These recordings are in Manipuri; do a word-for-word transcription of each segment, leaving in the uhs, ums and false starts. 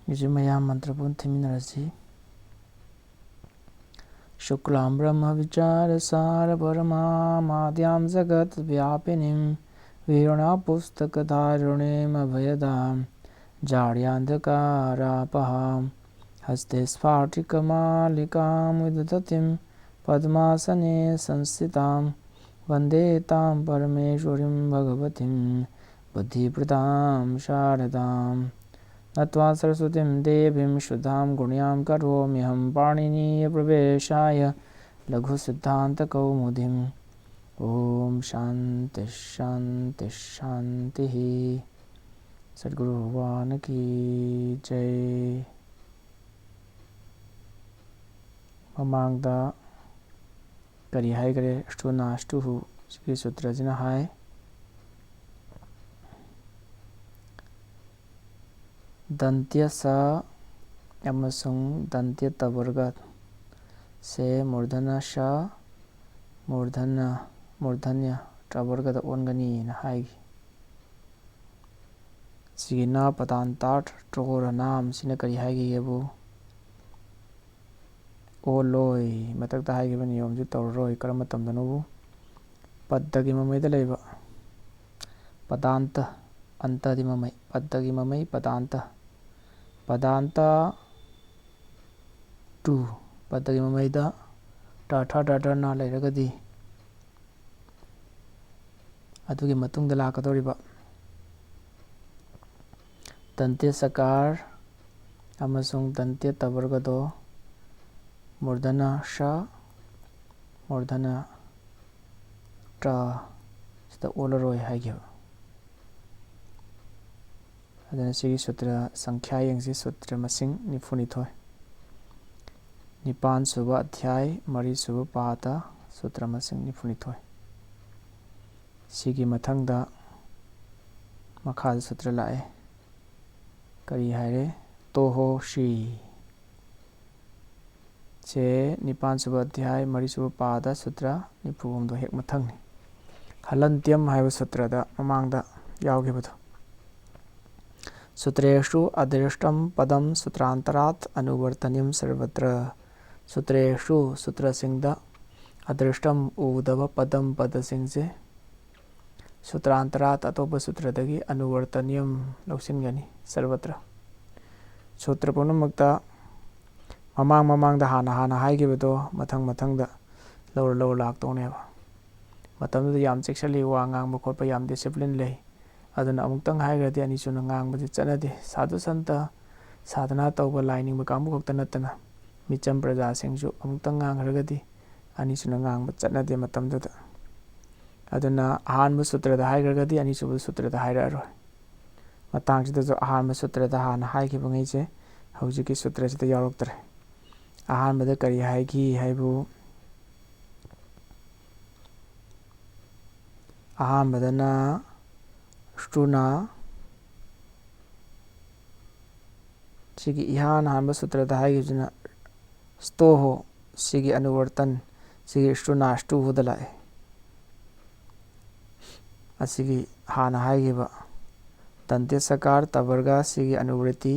ꯍꯧꯖꯤꯛ ꯃꯌꯥꯝ ꯃꯟꯇ꯭ꯔ ꯄꯨꯟ ꯊꯤꯃꯤꯟꯅꯔꯁꯤ꯫ शुक्लां ब्रह्मविचारसारपरमामाद्यां जगद्व्यापिनीं वीणापुस्तकधारिणीमभयदां जाड्यान्धकारापहां हस्ते स्फाटिकमालिकां विदधतीं पद्मासने संस्थितां वन्दे तां परमेश्वरीं भगवतीं बुद्धिप्रदां शारदाम्। नत्वा सरस्वतीं देवीं शुद्धां गुण्यां करोम्यहं पाणिनीयप्रवेशाय लघुसिद्धान्तकौमुदीम्। ॐ शान्ति शान्ति शान्तिः। सद्गुरु भगवान की जय। ꯃꯃꯥꯡꯗ ꯀꯔꯤ ꯍꯥꯏꯈ꯭ꯔꯦ? ꯑꯁ꯭ꯇꯨ ꯅꯥꯁ꯭ꯇꯨ ꯍꯨ ꯁꯤꯒꯤ ꯁꯨꯇ꯭ꯔꯁꯤꯅ ꯍꯥꯏ, ꯗꯟꯇ꯭ꯌ ꯁ ꯑꯃꯁꯨꯡ ꯗꯟꯇ꯭ꯌ ꯇꯕꯔꯒ ꯁꯦ ꯃꯨꯔꯙꯅ ꯁ ꯃꯨꯔꯙꯅ ꯃꯨꯔꯙꯟꯌ ꯇꯕꯔꯒꯗ ꯑꯣꯟꯒꯅꯤꯅ ꯍꯥꯏꯈꯤ꯫ ꯁꯤꯒꯤꯅ ꯄꯗꯥꯟꯇꯥꯔꯊ ꯇ꯭ꯔꯣꯔꯅꯥꯝ ꯁꯤꯅ ꯀꯔꯤ ꯍꯥꯏꯈꯤꯒꯦꯕꯨ? ꯑꯣꯜꯂꯣꯏ꯫ ꯃꯊꯛꯇ ꯍꯥꯏꯈꯤꯕ ꯅꯤꯌꯣꯝꯁꯤ ꯇꯧꯔꯔꯣꯏ꯫ ꯀꯔꯝꯕ ꯃꯇꯝꯗꯅꯣꯕꯨ? ꯄꯗꯒꯤ ꯃꯃꯩꯗ ꯂꯩꯕ ꯄꯗꯥꯟꯇ, ꯑꯟꯇꯗꯤ ꯃꯃꯩ, ꯄꯗꯒꯤ ꯃꯃꯩ ꯄꯗꯥꯟꯇ, ꯄꯗꯥꯟꯇ ꯇꯨ, ꯄꯗꯒꯤ ꯃꯃꯩꯗ ꯇꯥꯔꯊ ꯇꯥꯔꯊꯅ ꯂꯩꯔꯒꯗꯤ ꯑꯗꯨꯒꯤ ꯃꯇꯨꯡꯗ ꯂꯥꯛꯀꯗꯧꯔꯤꯕ ꯗꯟꯇ꯭ꯌ ꯁꯀꯥꯔ ꯑꯃꯁꯨꯡ ꯗꯟꯇ꯭ꯌ ꯇꯕꯔꯒꯗꯣ ꯃꯨꯔꯙꯅ ꯁ, ꯃꯨꯔꯙꯅ ꯇ ꯁꯤꯗ ꯑꯣꯜꯂꯔꯣꯏ ꯍꯥꯏꯈꯤꯕ꯫ ꯑꯗꯨꯅ ꯁꯤꯒꯤ ꯁꯨꯇ꯭ꯔ ꯁꯪꯈ꯭ꯌꯥ ꯌꯦꯡꯁꯤ꯫ ꯁꯨꯇ꯭ꯔ ꯃꯁꯤꯡ ꯅꯤꯐꯨꯅꯤꯊꯣꯏ꯫ ꯅꯤꯄꯥꯟ ꯁꯨꯕ ꯑꯙ꯭ꯌꯥꯏ, ꯃꯔꯤ ꯁꯨꯕ ꯄꯥꯗ, ꯁꯨꯇ꯭ꯔ ꯃꯁꯤꯡ ꯅꯤꯐꯨꯅꯤꯊꯣꯏ꯫ ꯁꯤꯒꯤ ꯃꯊꯪꯗ ꯃꯈꯥꯗ ꯁꯨꯇ꯭ꯔ ꯂꯥꯛꯑꯦ꯫ ꯀꯔꯤ ꯍꯥꯏꯔꯦ? ꯇꯣꯍꯣ ꯁꯤ꯫ ꯁꯦ ꯅꯤꯄꯥꯟ ꯁꯨꯕ ꯑꯙ꯭ꯌꯥꯏ, ꯃꯔꯤ ꯁꯨꯕ ꯄꯥꯗ, ꯁꯨꯇ꯭ꯔ ꯅꯤꯐꯨ ꯍꯨꯝꯗꯣꯏ ꯍꯦꯛ ꯃꯊꯪꯅꯤ꯫ ꯍꯂꯟꯇ꯭ꯌꯝ ꯍꯥꯏꯕ ꯁꯨꯇ꯭ꯔꯗ ꯃꯃꯥꯡꯗ ꯌꯥꯎꯈꯤꯕꯗꯣ꯫ ꯁꯨꯇ꯭ꯔꯦꯁꯨ ꯑꯗ꯭ꯔꯤꯁ꯭ꯇꯝ ꯄꯗꯝ ꯁꯨꯇ꯭ꯔꯥꯟꯇꯔꯥꯠ ꯑꯅꯨꯕꯔꯇꯅꯤꯌꯝ ꯁꯔꯕꯇ꯭ꯔ꯫ ꯁꯨꯇ꯭ꯔꯦꯁꯨ, ꯁꯨꯇ꯭ꯔꯁꯤꯡꯗ, ꯑꯗ꯭ꯔꯤꯁ꯭ꯇꯝ, ꯎꯗꯕ, ꯄꯗꯝ, ꯄꯗꯁꯤꯡꯁꯦ, ꯁꯨꯇ꯭ꯔꯥꯟꯇꯔꯥꯠ, ꯑꯇꯣꯞꯄ ꯁꯨꯇ꯭ꯔꯗꯒꯤ, ꯑꯅꯨꯕꯔꯇꯅꯤꯌꯝ, ꯂꯧꯁꯤꯟꯒꯅꯤ, ꯁꯔꯕꯇ꯭ꯔ꯫ ꯁꯨꯇ꯭ꯔ ꯄꯨꯝꯅꯃꯛꯇ ꯃꯃꯥꯡ ꯃꯃꯥꯡꯗ ꯍꯥꯟꯅ ꯍꯥꯟꯅ ꯍꯥꯏꯈꯤꯕꯗꯣ ꯃꯊꯪ ꯃꯊꯪꯗ ꯂꯧꯔ ꯂꯧꯔ ꯂꯥꯛꯇꯧꯅꯦꯕ꯫ ꯃꯇꯝꯗꯨꯗ ꯌꯥꯝ ꯆꯦꯛꯁꯤꯜꯂꯤ, ꯋꯥ ꯉꯥꯡꯕ ꯈꯣꯠꯄ ꯌꯥꯝ ꯗꯤꯁꯤꯄ꯭ꯂꯤꯟ ꯂꯩ꯫ ꯑꯗꯨꯅ ꯑꯃꯨꯛꯇꯪ ꯍꯥꯏꯈ꯭ꯔꯗꯤ ꯑꯅꯤꯁꯨꯅ ꯉꯥꯡꯕꯗꯤ ꯆꯠꯅꯗꯦ꯫ ꯁꯥꯙꯨ ꯁꯟꯇ ꯁꯥꯙꯅꯥ ꯇꯧꯕ ꯂꯥꯏ ꯅꯤꯡꯕ ꯀꯥꯡꯕꯨ ꯈꯛꯇ ꯅꯠꯇꯅ ꯃꯤꯆꯝ ꯄ꯭ꯔꯖꯥꯁꯤꯡꯁꯨ ꯑꯃꯨꯛꯇꯪ ꯉꯥꯡꯈ꯭ꯔꯒꯗꯤ ꯑꯅꯤꯁꯨꯅ ꯉꯥꯡꯕ ꯆꯠꯅꯗꯦ ꯃꯇꯝꯗꯨꯗ꯫ ꯑꯗꯨꯅ ꯑꯍꯥꯟꯕ ꯁꯨꯇ꯭ꯔꯗ ꯍꯥꯏꯈ꯭ꯔꯒꯗꯤ ꯑꯅꯤꯁꯨꯕ ꯁꯨꯇ꯭ꯔꯗ ꯍꯥꯏꯔꯛꯑꯔꯣꯏ꯫ ꯃꯇꯥꯡꯁꯤꯗꯁꯨ ꯑꯍꯥꯟꯕ ꯁꯨꯇ꯭ꯔꯗ ꯍꯥꯟꯅ ꯍꯥꯏꯈꯤꯕꯉꯩꯁꯦ ꯍꯧꯖꯤꯛꯀꯤ ꯁꯨꯇ꯭ꯔꯁꯤꯗ ꯌꯥꯎꯔꯛꯇ꯭ꯔꯦ꯫ ꯑꯍꯥꯟꯕꯗ ꯀꯔꯤ ꯍꯥꯏꯈꯤ ꯍꯥꯏꯕꯨ, ꯑꯍꯥꯟꯕꯗꯅ ꯁ꯭ꯇꯨꯅ, ꯁꯤꯒꯤ ꯏꯍꯥꯟ ꯍꯥꯟꯕ ꯁꯨꯇ꯭ꯔꯗ ꯍꯥꯏꯈꯤꯕꯁꯤꯅ ꯁ꯭ꯇꯣꯍꯣ, ꯁꯤꯒꯤ ꯑꯅꯨꯕꯔꯇꯟ, ꯁꯤꯒꯤ ꯁ꯭ꯇꯨꯅ ꯁ꯭ꯇꯨꯍꯨꯗ ꯂꯥꯛꯑꯦ꯫ ꯑꯁꯤꯒꯤ ꯍꯥꯟꯅ ꯍꯥꯏꯈꯤꯕ ꯗꯟꯇꯦ ꯁꯀꯥꯔ ꯇꯕꯔꯒ ꯁꯤꯒꯤ ꯑꯅꯨꯕ꯭ꯔꯤꯇꯤ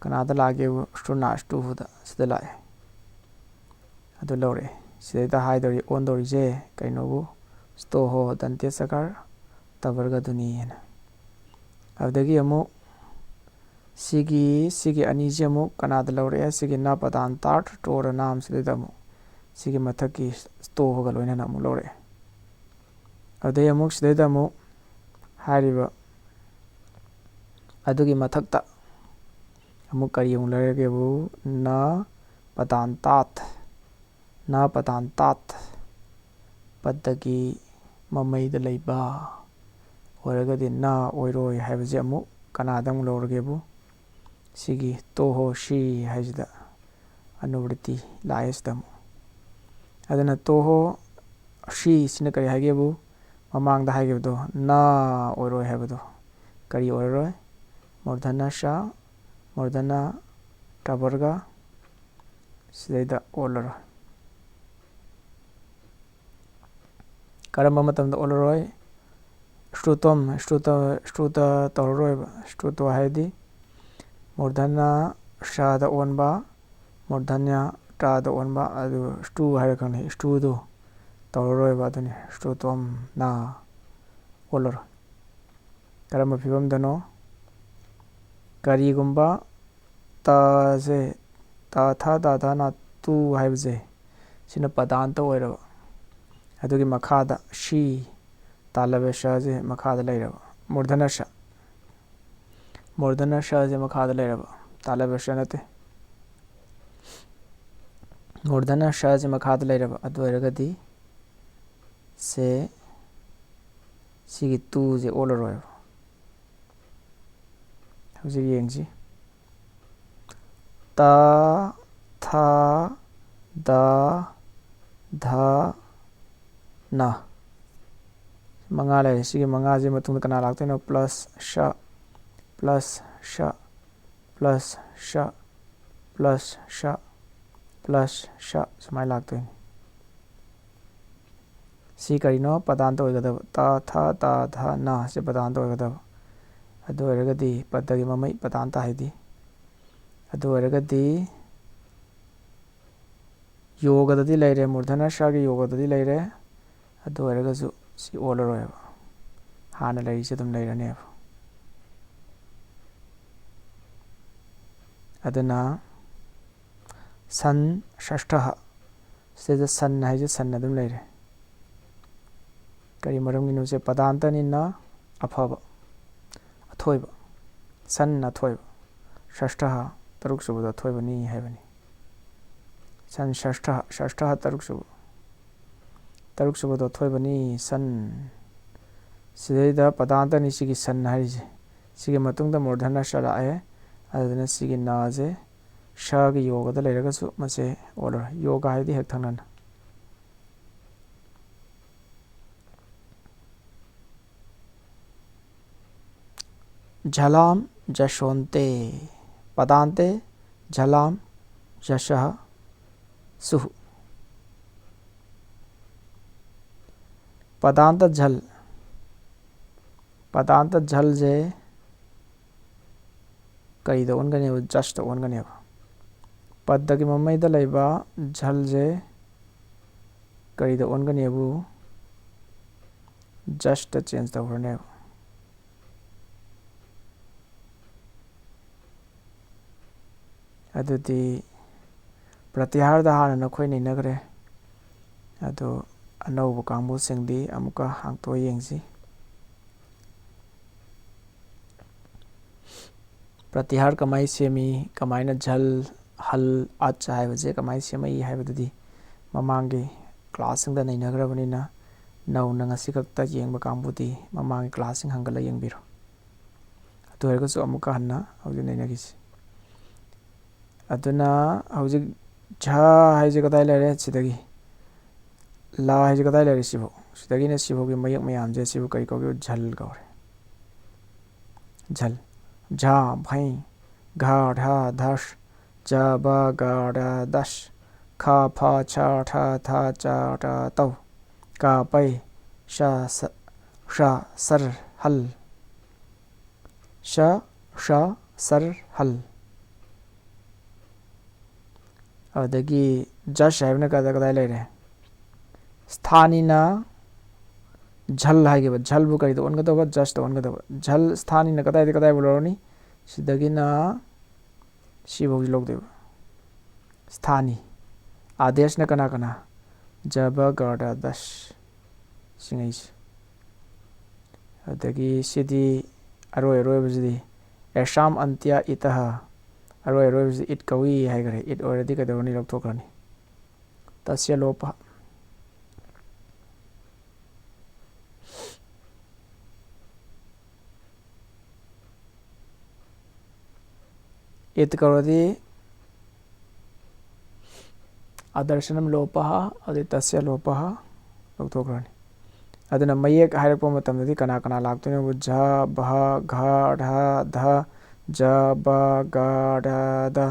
ꯀꯅꯥꯗ ꯂꯥꯛꯀꯦꯕꯨ ꯁ꯭ꯇꯨꯅ ꯁ꯭ꯇꯨꯍꯨꯗ ꯁꯤꯗ ꯂꯥꯛꯑꯦ꯫ ꯑꯗꯨ ꯂꯧꯔꯛꯑꯦ꯫ ꯁꯤꯗꯩꯗ ꯍꯥꯏꯗꯧꯔꯤ, ꯑꯣꯟꯗꯧꯔꯤꯁꯦ ꯀꯩꯅꯣꯕꯨ, ꯁ꯭ꯇꯣꯍꯣ ꯗꯟꯇꯦ ꯁꯀꯥꯔ ꯇꯕꯔꯒꯗꯨꯅꯤ ꯍꯥꯏꯅ꯫ ꯑꯗꯨꯗꯒꯤ ꯑꯃꯨꯛ ꯁꯤꯒꯤ, ꯁꯤꯒꯤ ꯑꯅꯤꯁꯤ ꯑꯃꯨꯛ ꯀꯅꯥꯗ ꯂꯧꯔꯛꯑꯦ? ꯁꯤꯒꯤ ꯅ ꯄꯗꯥꯟ ꯇꯥꯔꯠ ꯇꯣꯔ ꯅꯥꯝ ꯁꯤꯗꯩꯗ ꯑꯃꯨꯛ ꯁꯤꯒꯤ ꯃꯊꯛꯀꯤ ꯁ꯭ꯇꯣꯍꯣꯒ ꯂꯣꯏꯅꯅ ꯑꯃꯨꯛ ꯂꯧꯔꯛꯑꯦ꯫ ꯑꯗꯨꯗꯩ ꯑꯃꯨꯛ ꯁꯤꯗꯩꯗ ꯑꯃꯨꯛ ꯍꯥꯏꯔꯤꯕ ꯑꯗꯨꯒꯤ ꯃꯊꯛꯇ ꯑꯃꯨꯛ ꯀꯔꯤ ꯑꯃꯨꯛ ꯂꯩꯔꯒꯦꯕꯨ, ꯅ ꯄꯗꯥꯟ ꯇꯥꯠ, ꯅ ꯄꯗꯥꯟ ꯇꯥꯠ ꯄꯗꯒꯤ ꯃꯃꯩꯗ ꯂꯩꯕ ꯑꯣꯏꯔꯒꯗꯤ ꯅ ꯑꯣꯏꯔꯣꯏ ꯍꯥꯏꯕꯁꯦ ꯑꯃꯨꯛ ꯀꯅꯥꯗ ꯑꯃꯨꯛ ꯂꯧꯔꯒꯦꯕꯨ, ꯁꯤꯒꯤ ꯇꯣꯍꯣ ꯁꯤ ꯍꯥꯏꯁꯤꯗ ꯑꯅꯨꯕ꯭ꯔꯤꯇꯤ ꯂꯥꯛꯑꯦ ꯁꯤꯗ ꯑꯃꯨꯛ꯫ ꯑꯗꯨꯅ ꯇꯣꯍꯣ ꯁꯤ ꯁꯤꯅ ꯀꯔꯤ ꯍꯥꯏꯒꯦꯕꯨ, ꯃꯃꯥꯡꯗ ꯍꯥꯏꯈꯤꯕꯗꯣ ꯅ ꯑꯣꯏꯔꯣꯏ ꯍꯥꯏꯕꯗꯣ ꯀꯔꯤ ꯑꯣꯏꯔꯔꯣꯏ? ꯃꯨꯔꯙꯅ ꯁ, ꯃꯨꯔꯙꯅ ꯇꯕꯔꯒ ꯁꯤꯗꯩꯗ ꯑꯣꯜꯂꯔꯣꯏ꯫ ꯀꯔꯝꯕ ꯃꯇꯝꯗ ꯑꯣꯜꯂꯔꯣꯏ? ꯁ꯭ꯇꯨꯇꯝ, ꯁ꯭ꯇꯨꯇ, ꯁ꯭ꯇꯨꯇ ꯇꯧꯔꯔꯣꯏꯕ꯫ ꯁ꯭ꯇꯨꯇꯣ ꯍꯥꯏꯗꯤ ꯃꯨꯔꯙꯅ ꯁꯗ ꯑꯣꯟꯕ, ꯃꯨꯔꯙꯅ ꯇꯗ ꯑꯣꯟꯕ, ꯑꯗꯨ ꯁ꯭ꯇꯨ ꯍꯥꯏꯔ ꯈꯪꯅꯩ꯫ ꯁ꯭ꯇꯨꯗꯣ ꯇꯧꯔꯔꯣꯏꯕ, ꯑꯗꯨꯅꯤ ꯁ꯭ꯇꯨꯇꯝ ꯅ ꯑꯣꯜꯂꯔꯣꯏ꯫ ꯀꯔꯝꯕ ꯐꯤꯕꯝꯗꯅꯣ? ꯀꯔꯤꯒꯨꯝꯕ ꯇꯁꯦ, ꯇ ꯊ ꯇ ꯊ ꯅ ꯇꯨ ꯍꯥꯏꯕꯁꯦ, ꯁꯤꯅ ꯄꯗꯥꯟꯇ ꯑꯣꯏꯔꯕ, ꯑꯗꯨꯒꯤ ꯃꯈꯥꯗ ꯁꯤ, ꯇꯥꯂꯕ ꯁꯁꯦ ꯃꯈꯥꯗ ꯂꯩꯔꯕ, ꯃꯨꯔꯙꯅ ꯁ, ꯃꯨꯔꯙꯅ ꯁꯁꯦ ꯃꯈꯥꯗ ꯂꯩꯔꯕ, ꯇꯥꯂꯕ ꯁ ꯅꯠꯇꯦ, ꯃꯨꯔꯙꯅ ꯁꯁꯦ ꯃꯈꯥꯗ ꯂꯩꯔꯕ꯫ ꯑꯗꯨ ꯑꯣꯏꯔꯒꯗꯤ ꯁꯦ, ꯁꯤꯒꯤ ꯇꯨꯁꯦ ꯑꯣꯜꯂꯔꯣꯏꯕ꯫ ꯍꯧꯖꯤꯛ ꯌꯦꯡꯁꯤ꯫ ꯇ, ꯊ, ꯗ, ꯙ, ꯅ꯫ ꯃꯉꯥ ꯂꯩꯔꯦ꯫ ꯁꯤꯒꯤ ꯃꯉꯥꯁꯤ ꯃꯇꯨꯡꯗ ꯀꯅꯥ ꯂꯥꯛꯇꯣꯏꯅꯣ? ꯄ꯭ꯂꯁ ꯁ, ꯄ꯭ꯂꯁ ꯁ, ꯄ꯭ꯂꯁ ꯁ, ꯄ꯭ꯂꯁ ꯁ, ꯄ꯭ꯂꯁ ꯁ, ꯁꯨꯃꯥꯏꯅ ꯂꯥꯛꯇꯣꯏꯅꯤ꯫ ꯁꯤ ꯀꯔꯤꯅꯣ? ꯄꯗꯥꯟꯇ ꯑꯣꯏꯒꯗꯕ꯫ ꯇ, ꯊ, ꯇ, ꯙ, ꯅ꯫ ꯁꯤ ꯄꯗꯥꯟꯇ ꯑꯣꯏꯒꯗꯕ꯫ ꯑꯗꯨ ꯑꯣꯏꯔꯒꯗꯤ ꯄꯗꯒꯤ ꯃꯃꯩ ꯄꯗꯥꯟꯇ ꯍꯥꯏꯗꯤ꯫ ꯑꯗꯨ ꯑꯣꯏꯔꯒꯗꯤ ꯌꯣꯒꯗꯗꯤ ꯂꯩꯔꯦ, ꯃꯨꯔꯙꯅ ꯁꯒꯤ ꯌꯣꯒꯗꯗꯤ ꯂꯩꯔꯦ꯫ ꯑꯗꯨ ꯑꯣꯏꯔꯒꯁꯨ ꯁꯤ ꯑꯣꯜꯂꯔꯣꯏꯕ꯫ ꯍꯥꯟꯅ ꯂꯩꯔꯤꯁꯦ ꯑꯗꯨꯝ ꯂꯩꯔꯅꯦꯕ꯫ ꯑꯗꯨꯅ ꯁꯟ ꯁ꯭ꯔꯁꯊ꯫ ꯁꯤꯗ ꯁꯟ ꯍꯥꯏꯁꯦ ꯁꯟ ꯑꯗꯨꯝ ꯂꯩꯔꯦ꯫ ꯀꯔꯤ ꯃꯔꯝꯒꯤꯅꯣꯁꯦ? ꯄꯗꯥꯟꯇꯅꯤꯅ ꯑꯐꯕ, ꯑꯊꯣꯏꯕ꯫ ꯁꯟ ꯑꯊꯣꯏꯕ꯫ ꯁ꯭ꯔꯁꯊ, ꯇꯔꯨꯛ ꯁꯨꯕꯗ ꯑꯊꯣꯏꯕꯅꯤ ꯍꯥꯏꯕꯅꯤ꯫ ꯁꯟ ꯁ꯭ꯔꯁꯊ, ꯁ꯭ꯔꯁꯊ ꯇꯔꯨꯛ ꯁꯨꯕ꯫ ꯇꯔꯨꯛ ꯁꯨꯕꯗꯣ ꯑꯊꯣꯏꯕꯅꯤ, ꯁꯟ꯫ ꯁꯤꯗꯩꯗ ꯄꯗꯥꯟꯇꯅꯤ ꯁꯤꯒꯤ ꯁꯟ ꯍꯥꯏꯔꯤꯁꯦ꯫ ꯁꯤꯒꯤ ꯃꯇꯨꯡꯗ ꯃꯨꯔꯙꯅ ꯁ ꯂꯥꯛꯑꯦ꯫ ꯑꯗꯨꯗꯨꯅ ꯁꯤꯒꯤ ꯅꯁꯦ ꯁꯒꯤ ꯌꯣꯒꯗ ꯂꯩꯔꯒꯁꯨ ꯃꯁꯦ ꯑꯣꯜꯂꯔꯣꯏ꯫ ꯌꯣꯒ ꯍꯥꯏꯗꯤ ꯍꯦꯛ ꯊꯪꯅꯅ꯫ ꯖꯂꯥꯝ ꯖꯁꯣꯟꯇꯦ꯫ ꯄꯗꯥꯟꯇꯦ ꯖꯂꯥꯝ ꯖꯁ ꯁꯨ꯫ ꯄꯗꯥꯟꯇ ꯖꯜ꯫ ꯄꯗꯥꯟꯇ ꯖꯜꯁꯦ ꯀꯔꯤꯗ ꯑꯣꯟꯒꯅꯦꯕ? ꯖꯁꯇ ꯑꯣꯟꯒꯅꯦꯕ꯫ ꯄꯗꯒꯤ ꯃꯃꯩꯗ ꯂꯩꯕ ꯖꯜꯁꯦ ꯀꯔꯤꯗ ꯑꯣꯟꯒꯅꯦꯕꯨ? Just change ꯇꯧꯈ꯭ꯔꯅꯦꯕ꯫ ꯑꯗꯨꯗꯤ ꯄ꯭ꯔꯇꯤꯍꯥꯔꯗ ꯍꯥꯟꯅ ꯅꯈꯣꯏ ꯅꯩꯅꯈ꯭ꯔꯦ꯫ ꯑꯗꯣ ꯑꯅꯧꯕ ꯀꯥꯡꯕꯨꯁꯤꯡꯗꯤ ꯑꯃꯨꯛꯀ ꯍꯥꯡꯇꯣꯛꯑ ꯌꯦꯡꯁꯤ꯫ ꯄ꯭ꯔꯇꯤꯍꯥꯔ ꯀꯃꯥꯏꯅ ꯁꯦꯝꯃꯤ, ꯀꯃꯥꯏꯅ ꯖꯜ, ꯍꯜ, ꯑꯆ ꯍꯥꯏꯕꯁꯦ ꯀꯃꯥꯏꯅ ꯁꯦꯝꯃꯛꯏ ꯍꯥꯏꯕꯗꯨꯗꯤ ꯃꯃꯥꯡꯒꯤ ꯀ꯭ꯂꯥꯁꯁꯤꯡꯗ ꯅꯩꯅꯈ꯭ꯔꯕꯅꯤꯅ, ꯅꯧꯅ ꯉꯁꯤ ꯈꯛꯇ ꯌꯦꯡꯕ ꯀꯥꯡꯕꯨꯗꯤ ꯃꯃꯥꯡꯒꯤ ꯀ꯭ꯂꯥꯁꯁꯤꯡ ꯍꯟꯒꯠꯂ ꯌꯦꯡꯕꯤꯔꯣ꯫ ꯑꯗꯨ ꯑꯣꯏꯔꯒꯁꯨ ꯑꯃꯨꯛꯀ ꯍꯟꯅ ꯍꯧꯖꯤꯛ ꯅꯩꯅꯈꯤꯁꯤ꯫ ꯑꯗꯨꯅ ꯍꯧꯖꯤꯛ ꯖ ꯍꯥꯏꯁꯦ ꯀꯗꯥꯏ ꯂꯩꯔꯦ? ꯁꯤꯗꯒꯤ꯫ ꯂ ꯍꯥꯏꯁꯦ ꯀꯗꯥꯏ ꯂꯩꯔꯦ? ꯁꯤꯐꯥꯎ꯫ ꯁꯤꯗꯒꯤꯅ ꯁꯤꯐꯥꯎꯒꯤ ꯃꯌꯦꯛ ꯃꯌꯥꯝꯁꯦ, ꯁꯤꯕꯨ ꯀꯔꯤ ꯀꯧꯒꯦ? ꯖꯜ ꯀꯧꯔꯦ꯫ ꯖꯜ꯫ ꯖ ꯚꯩ꯫ ꯘ ꯙ ꯙꯁ꯫ ꯖ ꯕ ꯒ ꯔ ꯗꯁ꯫ ꯈ ꯐ ꯁ ꯊ ꯊ ꯆ ꯔ ꯇꯧ꯫ ꯀ ꯄꯩ꯫ ꯁ ꯁ ꯁ ꯁꯔ ꯍꯜ꯫ ꯁ ꯁ ꯁꯔ ꯍꯜ꯫ ꯑꯗꯒꯤ ꯖꯁ ꯍꯥꯏꯕꯅ ꯀꯗꯥꯏ ꯀꯗꯥꯏ ꯂꯩꯔꯦ? ꯁ꯭ꯊꯥꯅꯤꯅ ꯖꯜ ꯍꯥꯏꯈꯤꯕ, ꯖꯜꯕꯨ ꯀꯔꯤꯗ ꯑꯣꯟꯒꯗꯧꯕ? ꯖꯁꯇ ꯑꯣꯟꯒꯗꯧꯕ꯫ ꯖꯜ ꯁ꯭ꯊꯥꯅꯤꯅ ꯀꯗꯥꯏꯗ ꯀꯗꯥꯏꯕꯨ ꯂꯧꯔꯅꯤ? ꯁꯤꯗꯒꯤꯅ ꯁꯤꯐꯥꯎꯁꯤ ꯂꯧꯗꯣꯏꯕ꯫ ꯁ꯭ꯊꯥꯅꯤ꯫ ꯑꯥꯗꯦꯁꯅ ꯀꯅꯥ ꯀꯅꯥ? ꯖ ꯕ ꯒ ꯔ ꯗꯁ꯫ ꯁꯤꯉꯩꯁꯦ꯫ ꯑꯗꯒꯤ ꯁꯤꯗꯤ ꯑꯔꯣꯏ ꯑꯔꯣꯏꯕꯁꯤꯗꯤ ꯑꯦꯁꯥꯝ ꯑꯟꯇ꯭ꯌ ꯏꯇꯍ꯫ ꯑꯔꯣꯏ ꯑꯔꯣꯏꯕꯁꯤꯗꯤ ꯏꯠ ꯀꯧꯏ ꯍꯥꯏꯈ꯭ꯔꯦ꯫ ꯏꯠ ꯑꯣꯏꯔꯗꯤ ꯀꯩꯗꯧꯔꯅꯤ? ꯂꯧꯊꯣꯛꯈ꯭ꯔꯅꯤ꯫ ꯇꯁ꯭ꯌ ꯂꯣꯄ꯫ ꯏꯠ ꯀꯧꯔꯗꯤ ꯑꯗꯔꯁꯅꯝ ꯂꯣꯄ, ꯑꯗꯩ ꯇꯁ꯭ꯌ ꯂꯣꯄ ꯂꯧꯊꯣꯛꯈ꯭ꯔꯅꯤ꯫ ꯑꯗꯨꯅ ꯃꯌꯦꯛ ꯍꯥꯏꯔꯛꯄ ꯃꯇꯝꯗꯗꯤ ꯀꯅꯥ ꯀꯅꯥ ꯂꯥꯛꯇꯣꯏꯅꯣꯕꯨ? ꯖ, ꯚ, ꯘ, ꯙ, ꯙ, ꯖ, ꯕ, ꯒ, ꯔ, ꯗ,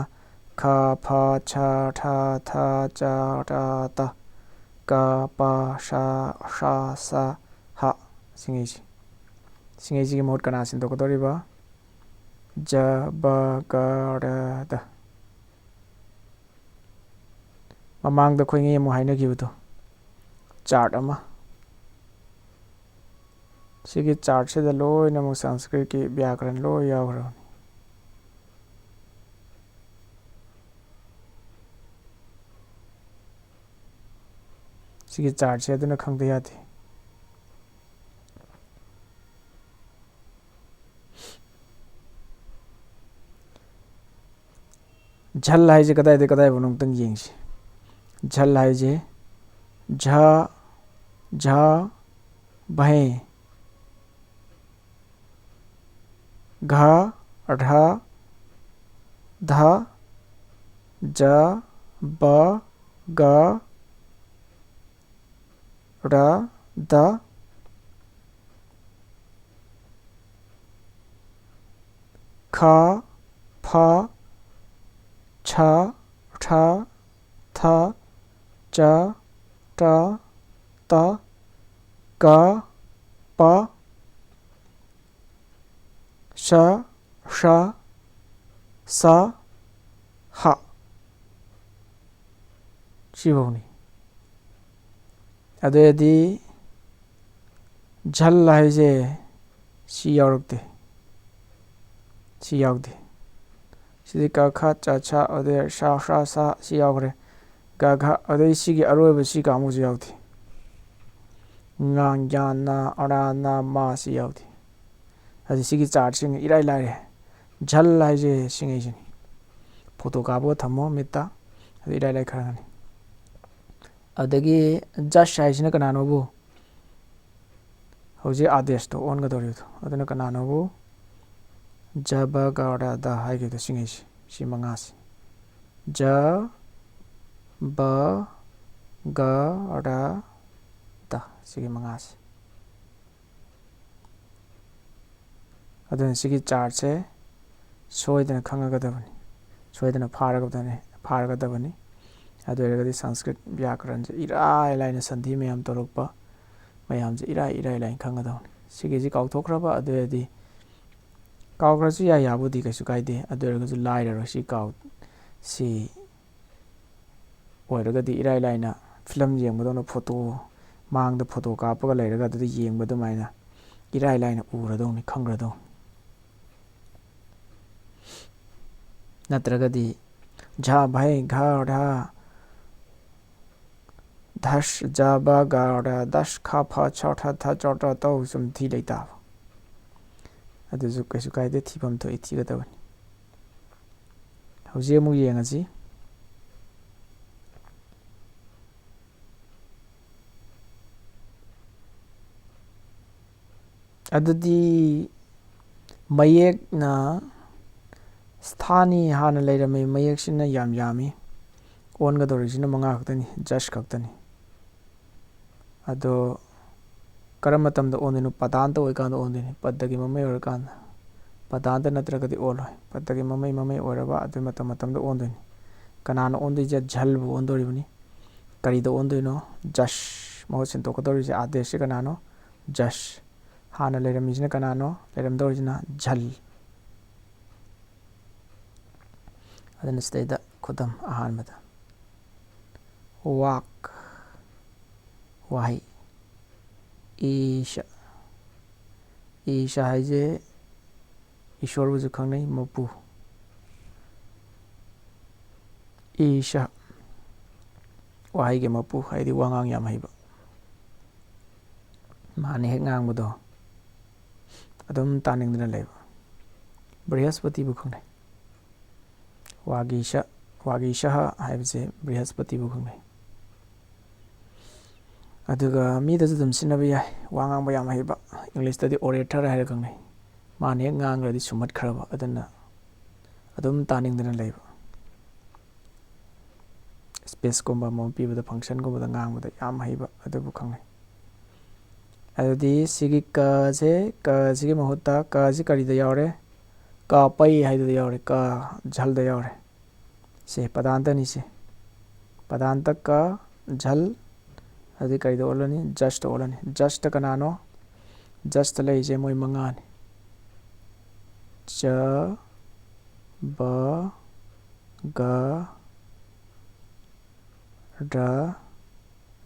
ꯈ, ꯐ, ꯁ, ꯊ, ꯊ, ꯆ, ꯔ, ꯇ, ꯀ, ꯄ, ꯁ, ꯁ, ꯁ, ꯍ꯫ ꯁꯤꯉꯩꯁꯤ꯫ ꯁꯤꯡꯉꯩꯁꯤꯒꯤ ꯃꯍꯨꯠ ꯀꯅꯥ ꯁꯤꯟꯗꯣꯛꯀꯗꯧꯔꯤꯕ? ꯖ, ꯕ, ꯒ, ꯔ, ꯗ꯫ ꯃꯃꯥꯡꯗ ꯑꯩꯈꯣꯏ ꯉꯩ ꯑꯃꯨꯛ ꯍꯥꯏꯅꯈꯤꯕꯗꯣ, ꯆꯥꯔꯠ ꯑꯃ꯫ ꯁꯤꯒꯤ ꯆꯥꯔꯠꯁꯤꯗ ꯂꯣꯏꯅꯃꯛ ꯁꯪꯁꯀ꯭ꯔꯤꯠꯀꯤ ꯕ꯭ꯌꯥꯀꯔꯟ ꯂꯣꯏ ꯌꯥꯎꯈ꯭ꯔꯕꯅꯤ꯫ ꯁꯤꯒꯤ ꯆꯥꯔꯠꯁꯦ ꯑꯗꯨꯅ ꯈꯪꯗ ꯌꯥꯗꯦ꯫ ꯖꯜ ꯍꯥꯏꯁꯦ ꯀꯗꯥꯏꯗꯩ ꯀꯗꯥꯏꯐꯥꯎꯅꯣ ꯑꯃꯨꯛꯇꯪ ꯌꯦꯡꯁꯤ꯫ ꯖꯜ ꯍꯥꯏꯁꯦ ꯖ, ꯖ, ꯚꯦ, ꯘ, ꯔ, ꯙ, ꯖ, ꯕ, ꯒ, ꯔ, ꯗ, ꯈ, ꯐ, ꯁ, ꯔ, ꯊ, ꯆ, ꯇ, ꯇ, ꯀ, ꯄ, ꯁ, ꯍ, ꯁ, ꯍ꯫ ꯁꯤꯐꯧꯅꯤ꯫ ꯑꯗꯨ ꯑꯣꯏꯔꯗꯤ ꯖꯜ ꯍꯥꯏꯁꯦ ꯁꯤ ꯌꯥꯎꯔꯛꯇꯦ꯫ ꯁꯤ ꯌꯥꯎꯗꯦ꯫ ꯁꯤꯗꯤ ꯀ, ꯈ, ꯆ, ꯁ, ꯑꯗꯩ ꯁ, ꯍ, ꯁ, ꯁꯤ ꯌꯥꯎꯈ꯭ꯔꯦ꯫ ꯒ, ꯘ, ꯑꯗꯩ ꯁꯤꯒꯤ ꯑꯔꯣꯏꯕ ꯁꯤ ꯀꯥꯡꯕꯨꯁꯤ ꯌꯥꯎꯗꯦ꯫ ꯉ, ꯌ, ꯅ, ꯔ, ꯅ, ꯃ ꯁꯤ ꯌꯥꯎꯗꯦ꯫ ꯑꯗꯨ ꯁꯤꯒꯤ ꯆꯥꯔꯠꯁꯤꯡ ꯏꯔꯥꯏ ꯂꯥꯏꯔꯦ꯫ ꯖꯜ ꯍꯥꯏꯁꯦ ꯁꯤꯉꯩꯁꯤꯅꯤ꯫ ꯐꯣꯇꯣ ꯀꯥꯞꯄꯒ ꯊꯝꯃꯣ ꯃꯤꯠꯇ꯫ ꯑꯗꯨ ꯏꯔꯥꯏ ꯂꯥꯏ ꯈꯔ ꯈꯪꯉꯅꯤ꯫ ꯑꯗꯒꯤ ꯖꯁ ꯍꯥꯏꯁꯤꯅ ꯀꯅꯥꯅꯣꯕꯨ? ꯍꯧꯖꯤꯛ ꯑꯥꯗꯦꯁꯇꯣ ꯑꯣꯟꯒꯗꯧꯔꯤꯕꯗꯣ꯫ ꯑꯗꯨꯅ ꯀꯅꯥꯅꯣꯕꯨ? ꯖ, ꯕ, ꯒ, ꯔ, ꯗ ꯍꯥꯏꯈꯤꯕꯗꯣ ꯁꯤꯉꯩꯁꯤ꯫ ꯁꯤ ꯃꯉꯥꯁꯤ꯫ ꯖ, ꯕ, ꯒ, ꯔ, ꯗ꯫ ꯁꯤꯒꯤ ꯃꯉꯥꯁꯤ꯫ ꯑꯗꯨꯅ ꯁꯤꯒꯤ ꯆꯥꯔꯠꯁꯦ ꯁꯣꯏꯗꯅ ꯈꯪꯉꯒꯗꯕꯅꯤ, ꯁꯣꯏꯗꯅ ꯐꯥꯔꯒꯗꯕꯅꯤ, ꯐꯥꯔꯒꯗꯕꯅꯤ꯫ ꯑꯗꯨ ꯑꯣꯏꯔꯒꯗꯤ ꯁꯪꯁꯀ꯭ꯔꯤꯠ ꯕ꯭ꯌꯥꯀꯔꯟꯁꯦ ꯏꯔꯥꯏ ꯂꯥꯏꯅ ꯁꯟꯙꯤ ꯃꯌꯥꯝ ꯇꯧꯔꯛꯄ ꯃꯌꯥꯝꯁꯦ ꯏꯔꯥꯏ ꯏꯔꯥꯏ ꯂꯥꯏꯅ ꯈꯪꯒꯗꯕꯅꯤ꯫ ꯁꯤꯒꯤꯁꯤ ꯀꯥꯎꯊꯣꯛꯈ꯭ꯔꯕ, ꯑꯗꯨ ꯑꯣꯏꯔꯗꯤ ꯀꯥꯎꯈ꯭ꯔꯁꯨ ꯌꯥꯏ, ꯌꯥꯕꯨꯗꯤ ꯀꯩꯁꯨ ꯀꯥꯏꯗꯦ꯫ ꯑꯗꯨ ꯑꯣꯏꯔꯒꯁꯨ ꯂꯥꯏꯔꯔꯣꯏ꯫ ꯁꯤ ꯀꯥꯎ-, ꯁꯤ ꯑꯣꯏꯔꯒꯗꯤ ꯏꯔꯥꯏ ꯂꯥꯏꯅ ꯐꯤꯂꯝ ꯌꯦꯡꯕꯗꯧꯅ ꯐꯣꯇꯣ, ꯃꯥꯡꯗ ꯐꯣꯇꯣ ꯀꯥꯞꯄꯒ ꯂꯩꯔꯒ ꯑꯗꯨꯗ ꯌꯦꯡꯕ ꯑꯗꯨꯃꯥꯏꯅ ꯏꯔꯥꯏ ꯂꯥꯏꯅ ꯎꯔꯗꯧꯅꯤ, ꯈꯪꯈ꯭ꯔꯗꯧꯅꯤ꯫ ꯅꯠꯇ꯭ꯔꯒꯗꯤ ꯖ ꯚꯩ ꯘ ꯔ ꯙꯁ ꯖ ꯕ ꯒ ꯔ ꯙꯁ ꯈ ꯐ ꯁ ꯊ ꯊ ꯆ ꯇ ꯇꯧ ꯁꯨꯝ ꯊꯤ ꯂꯩꯇꯥꯕ꯫ ꯑꯗꯨꯁꯨ ꯀꯩꯁꯨ ꯀꯥꯏꯗꯦ, ꯊꯤꯐꯝ ꯊꯣꯛꯏ, ꯊꯤꯒꯗꯕꯅꯤ꯫ ꯍꯧꯖꯤꯛ ꯑꯃꯨꯛ ꯌꯦꯡꯉꯁꯤ꯫ ꯑꯗꯨꯗꯤ ꯃꯌꯦꯛꯅ ꯁ꯭ꯊꯥꯅꯤ ꯍꯥꯟꯅ ꯂꯩꯔꯝꯃꯤ ꯃꯌꯦꯛꯁꯤꯅ ꯌꯥꯝ ꯌꯥꯝꯃꯤ꯫ ꯑꯣꯟꯒꯗꯧꯔꯤꯁꯤꯅ ꯃꯉꯥ ꯈꯛꯇꯅꯤ, ꯖꯁ ꯈꯛꯇꯅꯤ꯫ ꯑꯗꯣ ꯀꯔꯝꯕ ꯃꯇꯝꯗ ꯑꯣꯟꯗꯣꯏꯅꯣ? ꯄꯗꯥꯟꯇ ꯑꯣꯏꯀꯥꯟꯗ ꯑꯣꯟꯗꯣꯏꯅꯤ, ꯄꯗꯒꯤ ꯃꯃꯩ ꯑꯣꯏꯔꯀꯥꯟꯗ꯫ ꯄꯗꯥꯟꯇ ꯅꯠꯇ꯭ꯔꯒꯗꯤ ꯑꯣꯜꯂꯣꯏ꯫ ꯄꯗꯒꯤ ꯃꯃꯩ, ꯃꯃꯩ ꯑꯣꯏꯔꯕ ꯑꯗꯨ ꯃꯇꯝ, ꯃꯇꯝꯗ ꯑꯣꯟꯗꯣꯏꯅꯤ꯫ ꯀꯅꯥꯅ ꯑꯣꯟꯗꯣꯏꯁꯦ? ꯖꯜꯕꯨ ꯑꯣꯟꯗꯣꯔꯤꯕꯅꯤ꯫ ꯀꯔꯤꯗ ꯑꯣꯟꯗꯣꯏꯅꯣ? ꯖꯁ꯫ ꯃꯍꯨꯠ ꯁꯤꯟꯗꯣꯛꯀꯗꯧꯔꯤꯁꯦ ꯑꯥꯗꯦꯁꯁꯦ ꯀꯅꯥꯅꯣ? ꯖꯁ꯫ ꯍꯥꯟꯅ ꯂꯩꯔꯝꯃꯤꯁꯤꯅ ꯀꯅꯥꯅꯣ? ꯂꯩꯔꯝꯗꯧꯔꯤꯁꯤꯅ ꯖꯜ꯫ ꯑꯗꯨꯅ ꯁꯤꯗꯩꯗ ꯈꯨꯗꯝ ꯑꯍꯥꯟꯕꯗ ꯋꯥꯛ, ꯋꯥꯍꯩ꯫ ꯏꯁ, ꯏꯁ ꯍꯥꯏꯁꯦ ꯏꯁꯣꯔꯕꯨꯁꯨ ꯈꯪꯅꯩ, ꯃꯄꯨ꯫ ꯏꯁ, ꯋꯥꯍꯩꯒꯤ ꯃꯄꯨ ꯍꯥꯏꯗꯤ ꯋꯥꯉꯥꯡ ꯌꯥꯝ ꯍꯩꯕ꯫ ꯃꯥꯅ ꯍꯦꯛ ꯉꯥꯡꯕꯗꯣ ꯑꯗꯨꯝ ꯇꯥꯅꯤꯡꯗꯅ ꯂꯩꯕ꯫ ꯕ꯭ꯔꯤꯍꯁꯄꯇꯤꯕꯨ ꯈꯪꯅꯩ꯫ ꯋꯥꯒꯤꯁ, ꯋꯥꯒꯤꯁꯍ ꯍꯥꯏꯕꯁꯦ ꯕ꯭ꯔꯤꯍꯁꯄꯇꯤꯕꯨ ꯈꯪꯅꯩ꯫ ꯑꯗꯨꯒ ꯃꯤꯗꯁꯨ ꯑꯗꯨꯝ ꯁꯤꯖꯤꯟꯅꯕ ꯌꯥꯏ, ꯋꯥ ꯉꯥꯡꯕ ꯌꯥꯝ ꯍꯩꯕ꯫ ꯏꯪꯂꯤꯁꯇꯗꯤ orator ꯍꯥꯏꯔ ꯈꯪꯅꯩ꯫ ꯃꯥꯅ ꯍꯦꯛ ꯉꯥꯡꯈ꯭ꯔꯗꯤ ꯁꯨꯝꯍꯠꯈ꯭ꯔꯕ, ꯑꯗꯨꯅ ꯑꯗꯨꯝ ꯇꯥꯅꯤꯡꯗꯅ ꯂꯩꯕ꯫ ꯁ꯭ꯄꯤꯁꯀꯨꯝꯕ ꯑꯃ ꯄꯤꯕꯗ, ꯐꯪꯁꯟꯒꯨꯝꯕꯗ ꯉꯥꯡꯕꯗ ꯌꯥꯝ ꯍꯩꯕ ꯑꯗꯨꯕꯨ ꯈꯪꯅꯩ꯫ ꯑꯗꯨꯗꯤ ꯁꯤꯒꯤ ꯀꯁꯦ, ꯀꯁꯤꯒꯤ ꯃꯍꯨꯠꯇ ꯀꯁꯤ ꯀꯔꯤꯗ ꯌꯥꯎꯔꯦ? ꯀ ꯄꯩ ꯍꯥꯏꯗꯨꯗ ꯌꯥꯎꯔꯦ, ꯀ ꯖꯜꯗ ꯌꯥꯎꯔꯦ꯫ ꯁꯦ ꯄꯗꯥꯟꯇꯅꯤ ꯁꯦ꯫ ꯄꯗꯥꯟꯇ ꯀ ꯖꯜ, ꯑꯗꯨꯗꯤ ꯀꯔꯤꯗ ꯑꯣꯜꯂꯅꯤ? ꯖꯁꯇ ꯑꯣꯜꯂꯅꯤ꯫ ꯖꯁꯇ ꯀꯅꯥꯅꯣ? ꯖꯁꯇ ꯂꯩꯔꯤꯁꯦ ꯃꯣꯏ ꯃꯉꯥꯅꯤ꯫ ꯆ, ꯕ, ꯒ, ꯔ,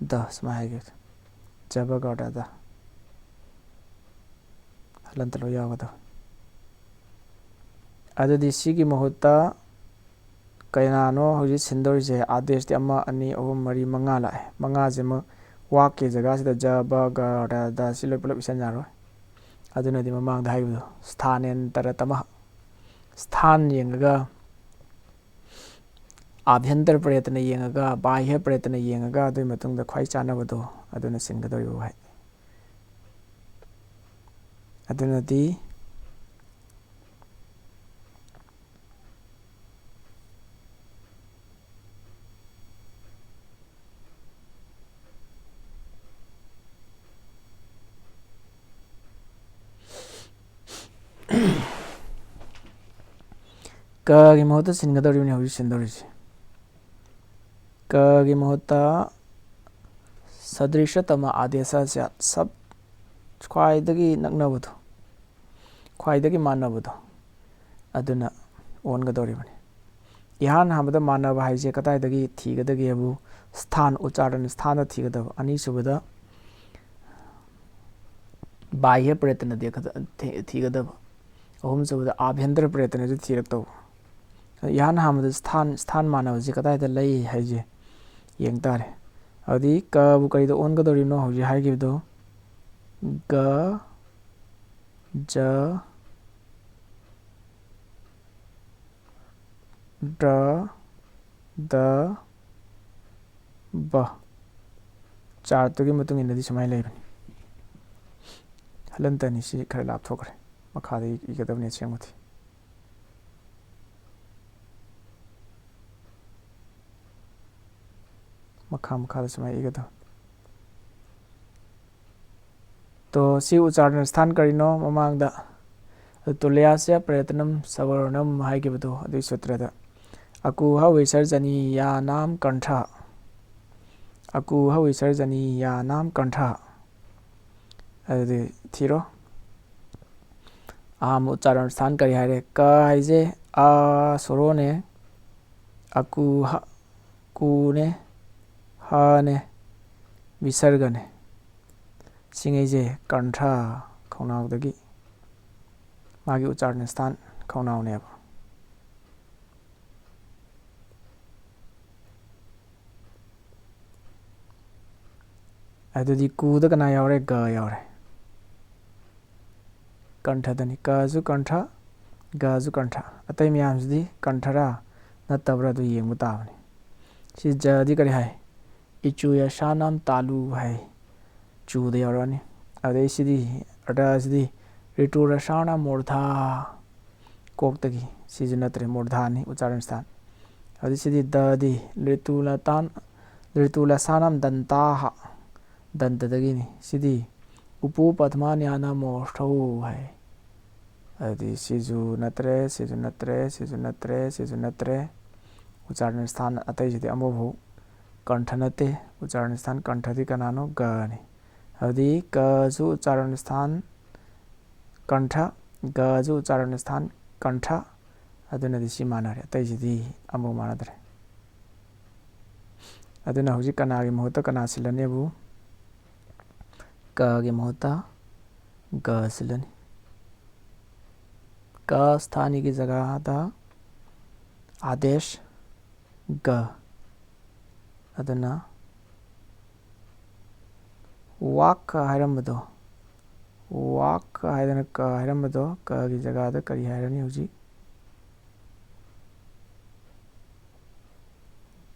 ꯗ ꯁꯨꯃꯥꯏꯅ ꯍꯥꯏꯈꯤꯕꯗꯣ꯫ ꯖ, ꯕ, ꯒ, ꯔ, ꯗ꯫ ꯍꯂꯟꯇ ꯂꯣꯏ ꯌꯥꯎꯒꯗꯕ꯫ ꯑꯗꯨꯗꯤ ꯁꯤꯒꯤ ꯃꯍꯨꯠꯇ ꯀꯅꯥꯅꯣ ꯍꯧꯖꯤꯛ ꯁꯤꯟꯗꯧꯔꯤꯁꯦ? ꯑꯥꯗꯦꯁꯇꯤ ꯑꯃ, ꯑꯅꯤ, ꯑꯍꯨꯝ, ꯃꯔꯤ, ꯃꯉꯥ ꯂꯥꯛꯑꯦ꯫ ꯃꯉꯥꯁꯤꯃꯛ ꯋꯥꯛꯀꯤ ꯖꯒꯥꯁꯤꯗ ꯖ, ꯕ, ꯒ, ꯔ, ꯗ ꯁꯤ ꯂꯣꯏ ꯄꯨꯂꯞ ꯏꯁꯟ ꯌꯥꯔꯣꯏ꯫ ꯑꯗꯨꯅꯗꯤ ꯃꯃꯥꯡꯗ ꯍꯥꯏꯈꯤꯕꯗꯣ, ꯁ꯭ꯊꯥꯅꯦꯟꯇꯔꯇꯃ, ꯁ꯭ꯊꯥꯟ ꯌꯦꯡꯉꯒ, ꯑꯥꯚ꯭ꯌꯟꯇꯔ ꯄ꯭ꯔꯦꯇꯅ ꯌꯦꯡꯉꯒ, ꯕꯥꯍ꯭ꯌ ꯄ꯭ꯔꯦꯇꯅ ꯌꯦꯡꯉꯒ, ꯑꯗꯨꯒꯤ ꯃꯇꯨꯡꯗ ꯈ꯭ꯋꯥꯏ ꯆꯥꯟꯅꯕꯗꯣ ꯑꯗꯨꯅ ꯁꯤꯟꯒꯗꯧꯔꯤꯕ ꯋꯥꯍꯩ꯫ ꯑꯗꯨꯅꯗꯤ ꯀꯒꯤ ꯃꯍꯨꯠꯇ ꯁꯤꯟꯒꯗꯧꯔꯤꯕꯅꯤ ꯍꯧꯖꯤꯛ ꯁꯤꯟꯗꯧꯔꯤꯁꯦ꯫ ꯀꯒꯤ ꯃꯍꯨꯠꯇ ꯁꯗ꯭ꯔꯤꯁꯇꯃ ꯑꯥꯗꯦꯁ ꯁ꯭ꯌꯥꯠ, ꯁꯕ ꯈ꯭ꯋꯥꯏꯗꯒꯤ ꯅꯛꯅꯕꯗꯣ, ꯈ꯭ꯋꯥꯏꯗꯒꯤ ꯃꯥꯟꯅꯕꯗꯣ, ꯑꯗꯨꯅ ꯑꯣꯟꯒꯗꯧꯔꯤꯕꯅꯤ꯫ ꯏꯍꯥꯟ ꯍꯥꯟꯕꯗ ꯃꯥꯟꯅꯕ ꯍꯥꯏꯁꯦ ꯀꯗꯥꯏꯗꯒꯤ ꯊꯤꯒꯗꯒꯦꯕꯨ, ꯁ꯭ꯊꯥꯟ, ꯎꯆꯥꯔꯟ ꯁ꯭ꯊꯥꯟꯗ ꯊꯤꯒꯗꯕ꯫ ꯑꯅꯤꯁꯨꯕꯗ ꯕꯥꯍ꯭ꯌ ꯄ꯭ꯔꯦꯇꯅꯗꯤ ꯈꯛꯇ ꯊꯤ-, ꯊꯤꯒꯗꯕ꯫ ꯑꯍꯨꯝꯁꯨꯕꯗ ꯑꯥꯚ꯭ꯌꯟꯇꯔ ꯄ꯭ꯔꯦꯇꯅꯁꯨ ꯊꯤꯔꯛꯇꯧꯕ꯫ ꯏꯍꯥꯟ ꯍꯥꯟꯕꯗ ꯁ꯭ꯊꯥꯟ, ꯁ꯭ꯊꯥꯟ ꯃꯥꯟꯅꯕꯁꯤ ꯀꯗꯥꯏꯗ ꯂꯩ ꯍꯥꯏꯁꯦ ꯌꯦꯡ ꯇꯥꯔꯦ꯫ ꯑꯗꯨꯗꯤ ꯀꯕꯨ ꯀꯔꯤꯗ ꯑꯣꯟꯒꯗꯧꯔꯤꯕꯅꯣ ꯍꯧꯖꯤꯛ ꯍꯥꯏꯈꯤꯕꯗꯣ? ꯒ, ꯖ, ꯗ꯭ꯔ, ꯗ, ꯕ꯫ ꯆꯥꯔꯠꯇꯨꯒꯤ ꯃꯇꯨꯡ ꯏꯟꯅꯗꯤ ꯁꯨꯃꯥꯏꯅ ꯂꯩꯕꯅꯤ꯫ ꯍꯂꯟꯇꯅꯤ, ꯁꯤ ꯈꯔ ꯂꯥꯞꯊꯣꯛꯈ꯭ꯔꯦ꯫ ꯃꯈꯥꯗ ꯏꯒꯗꯕꯅꯤ ꯑꯁꯦꯡꯕꯗꯤ꯫ ꯃꯈꯥ ꯃꯈꯥꯗ ꯁꯨꯃꯥꯏꯅ ꯏꯒꯗꯕꯅꯤ꯫ ꯇꯣ, ꯁꯤ ꯎꯆꯥꯔꯅ ꯁ꯭ꯊꯥꯟ ꯀꯔꯤꯅꯣ? ꯃꯃꯥꯡꯗ ꯇꯨꯂꯌꯥꯁꯌ ꯄ꯭ꯔꯌꯇꯅꯝ ꯁꯕꯔꯅꯝ ꯍꯥꯏꯈꯤꯕꯗꯣ, ꯑꯗꯨꯒꯤ ꯁꯨꯇ꯭ꯔꯗ ꯑꯀꯨꯍ ꯋꯤꯁꯔꯖꯅꯤꯌꯥꯅꯥꯝ ꯀꯟꯊ, ꯑꯀꯨꯍ ꯋꯤꯁꯔꯖꯅꯤꯌꯥꯅꯥꯝ ꯀꯟꯊ, ꯑꯗꯨꯗꯤ ꯊꯤꯔꯣ꯫ ꯑꯍꯥꯟꯕ ꯎꯆꯥꯔꯟ ꯁ꯭ꯊꯥꯟ ꯀꯔꯤ ꯍꯥꯏꯔꯦ? ꯀ ꯍꯥꯏꯁꯦ ꯑ ꯁꯣꯔꯣꯅꯦ, ꯑꯀꯨ ꯍ, ꯀꯨꯅꯦ, ꯍꯅꯦ, ꯕꯤꯁꯔꯒꯅꯦ꯫ ꯁꯤꯉꯩꯁꯦ ꯀꯟꯊ꯭ꯔ ꯈꯧꯅꯥꯎꯗꯒꯤ ꯃꯥꯒꯤ ꯎꯆꯥꯔꯟ ꯁ꯭ꯊꯥꯟ ꯈꯧꯅꯥꯎꯅꯦꯕ꯫ ꯑꯗꯨꯗꯤ ꯀꯨꯗ ꯀꯅꯥ ꯌꯥꯎꯔꯦ? ꯒ ꯌꯥꯎꯔꯦ꯫ ꯀꯟꯊꯗꯅꯤ꯫ ꯀꯁꯨ ꯀꯟꯊ, ꯒꯁꯨ ꯀꯟꯊ꯫ ꯑꯇꯩ ꯃꯌꯥꯝꯁꯤꯗꯤ ꯀꯟꯊꯔꯥ ꯅꯠꯇꯕ꯭ꯔꯥ ꯑꯗꯨ ꯌꯦꯡꯕ ꯇꯥꯕꯅꯤ꯫ ꯁꯤ ꯖꯗꯤ ꯀꯔꯤ ꯍꯥꯏ? ꯏꯆꯨ ꯌꯁꯥꯅꯝ ꯇꯥꯂꯨ ꯍꯥꯏ꯫ ꯆꯨꯗ ꯌꯥꯎꯔꯛꯑꯅꯤ꯫ ꯑꯗꯩ ꯁꯤꯗꯤ, ꯑꯗ ꯁꯤꯗꯤ ꯔꯤꯇꯨ ꯔꯁꯥꯅ ꯃꯨꯔꯊꯥ, ꯀꯣꯛꯇꯒꯤ꯫ ꯁꯤꯁꯨ ꯅꯠꯇ꯭ꯔꯦ, ꯃꯨꯔꯊꯥꯅꯤ ꯎꯆꯥꯔꯟ ꯁ꯭ꯊꯥꯟ꯫ ꯑꯗꯩ ꯁꯤꯗꯤ ꯗꯗꯤ ꯔꯤꯇꯨ ꯂꯇꯥꯟ, ꯔꯤꯇꯨ ꯂꯁꯥꯅꯝ ꯗꯟꯇꯥꯍ, ꯗꯟꯇꯗꯒꯤꯅꯤ꯫ ꯁꯤꯗꯤ ꯎꯄꯨ ꯄꯗꯃꯥꯅ꯭ꯌꯥꯅ ꯃꯣꯁꯊꯧ ꯍꯥꯏ꯫ ꯑꯗꯨꯗꯤ ꯁꯤꯁꯨ ꯅꯠꯇ꯭ꯔꯦ, ꯁꯤꯁꯨ ꯅꯠꯇ꯭ꯔꯦ, ꯁꯤꯁꯨ ꯅꯠꯇ꯭ꯔꯦ, ꯁꯤꯁꯨ ꯅꯠꯇ꯭ꯔꯦ꯫ ꯎꯆꯥꯔꯟ ꯁ꯭ꯊꯥꯟ ꯑꯇꯩꯁꯤꯗꯤ ꯑꯃꯐꯥꯎ ꯀꯟꯊ ꯅꯠꯇꯦ꯫ ꯎꯆꯥꯔꯟ ꯁ꯭ꯊꯥꯟ ꯀꯟꯊꯗꯤ ꯀꯅꯥꯅꯣ? ꯒꯅꯤ꯫ ꯑꯗꯨꯗꯤ ꯀꯁꯨ ꯎꯆꯥꯔꯟ ꯁ꯭ꯊꯥꯟ ꯀꯟꯊ, ꯒꯁꯨ ꯎꯆꯥꯔꯟ ꯁ꯭ꯊꯥꯟ ꯀꯟꯊ꯫ ꯑꯗꯨꯅꯗꯤ ꯁꯤ ꯃꯥꯟꯅꯔꯦ, ꯑꯇꯩꯁꯤꯗꯤ ꯑꯃꯐꯥꯎ ꯃꯥꯟꯅꯗ꯭ꯔꯦ꯫ ꯑꯗꯨꯅ ꯍꯧꯖꯤꯛ ꯀꯅꯥꯒꯤ ꯃꯍꯨꯠꯇ ꯀꯅꯥ ꯁꯤꯜꯂꯅꯤꯕꯨ? ꯀꯒꯤ ꯃꯍꯨꯠꯇ ꯒ ꯁꯤꯜꯂꯅꯤ꯫ ꯀ ꯁ꯭ꯊꯥꯅꯤꯒꯤ ꯖꯒꯥꯗ ꯑꯥꯗꯦꯁ ꯒ꯫ ꯑꯗꯨꯅ ꯋꯥꯛ ꯍꯥꯏꯔꯝꯕꯗꯣ, ꯋꯥꯛ ꯍꯥꯏꯗꯅ ꯀ ꯍꯥꯏꯔꯝꯕꯗꯣ, ꯀꯒꯤ ꯖꯒꯥꯗ ꯀꯔꯤ ꯍꯥꯏꯔꯅꯤ ꯍꯧꯖꯤꯛ?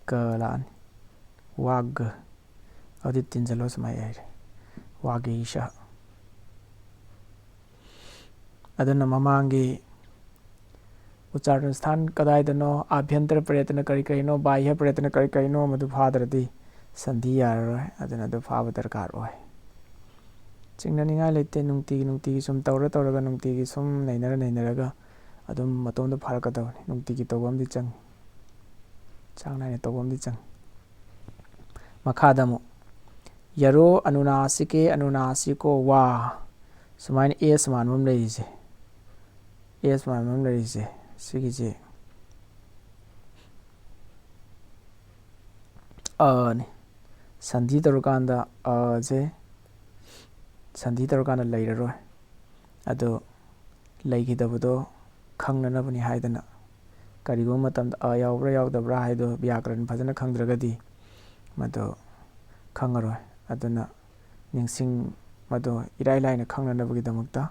ꯒ ꯂꯥꯛꯑꯅꯤ꯫ ꯋꯥꯒ꯫ ꯑꯗꯨꯗꯤ ꯇꯤꯟꯁꯤꯜꯂꯣ, ꯁꯨꯃꯥꯏꯅ ꯍꯥꯏꯔꯦ, ꯋꯥꯒꯤꯁ꯫ ꯑꯗꯨꯅ ꯃꯃꯥꯡꯒꯤ ꯎꯆꯥꯔꯟ ꯁ꯭ꯊꯥꯟ ꯀꯗꯥꯏꯗꯅꯣ, ꯑꯥꯚ꯭ꯌꯟꯇꯔ ꯄ꯭ꯔꯦꯇꯅ ꯀꯔꯤ ꯀꯔꯤꯅꯣ, ꯕꯥꯍ꯭ꯌ ꯄ꯭ꯔꯦꯇꯅ ꯀꯔꯤ ꯀꯔꯤꯅꯣ, ꯃꯗꯨ ꯐꯥꯗ꯭ꯔꯗꯤ ꯁꯟꯙꯤ ꯌꯥꯔꯔꯣꯏ꯫ ꯑꯗꯨꯅ ꯑꯗꯨ ꯐꯥꯕ ꯗꯔꯀꯥꯔ ꯑꯣꯏ꯫ ꯆꯤꯡꯅꯅꯤꯡꯉꯥꯏ ꯂꯩꯇꯦ꯫ ꯅꯨꯡꯇꯤꯒꯤ ꯅꯨꯡꯇꯤꯒꯤ ꯁꯨꯝ ꯇꯧꯔ ꯇꯧꯔꯒ, ꯅꯨꯡꯇꯤꯒꯤ ꯁꯨꯝ ꯅꯩꯅꯔ ꯅꯩꯅꯔꯒ ꯑꯗꯨꯝ ꯃꯇꯣꯝꯗ ꯐꯥꯔꯛꯀꯗꯕꯅꯤ꯫ ꯅꯨꯡꯇꯤꯒꯤ ꯇꯧꯕ ꯑꯃꯗꯤ ꯆꯪꯉꯤ, ꯆꯥꯡ ꯅꯥꯏꯅ ꯇꯧꯕ ꯑꯃꯗꯤ ꯆꯪꯉꯤ꯫ ꯃꯈꯥꯗ ꯑꯃꯨꯛ ꯌꯔꯣ ꯑꯅꯨꯅꯥꯁꯤꯀꯦ ꯑꯅꯨꯅꯥꯁꯤꯀꯣ ꯋꯥ꯫ ꯁꯨꯃꯥꯏꯅ ꯑꯦꯁ ꯃꯥꯟꯕ ꯑꯃ ꯂꯩꯔꯤꯁꯦ, ꯑꯦꯁ ꯃꯥꯟꯕ ꯑꯃ ꯂꯩꯔꯤꯁꯦ, ꯁꯤꯒꯤꯁꯦ ꯑꯅꯤ꯫ ꯁꯟꯙꯤ ꯇꯧꯔꯀꯥꯟꯗ ꯑꯁꯦ ꯁꯟꯙꯤ ꯇꯧꯔꯀꯥꯟꯗ ꯂꯩꯔꯔꯣꯏ꯫ ꯑꯗꯣ ꯂꯩꯈꯤꯗꯕꯗꯣ ꯈꯪꯅꯅꯕꯅꯤ ꯍꯥꯏꯗꯅ, ꯀꯔꯤꯒꯨꯝꯕ ꯃꯇꯝꯗ ꯑ ꯌꯥꯎꯕ꯭ꯔꯥ ꯌꯥꯎꯗꯕ꯭ꯔꯥ ꯍꯥꯏꯗꯣ ꯕ꯭ꯌꯥꯀꯔꯟ ꯐꯖꯅ ꯈꯪꯗ꯭ꯔꯒꯗꯤ ꯃꯗꯨ ꯈꯪꯉꯔꯣꯏ꯫ ꯑꯗꯨꯅ ꯅꯤꯡꯁꯤꯡ, ꯃꯗꯨ ꯏꯔꯥꯏ ꯂꯥꯏꯅ ꯈꯪꯅꯅꯕꯒꯤꯗꯃꯛꯇ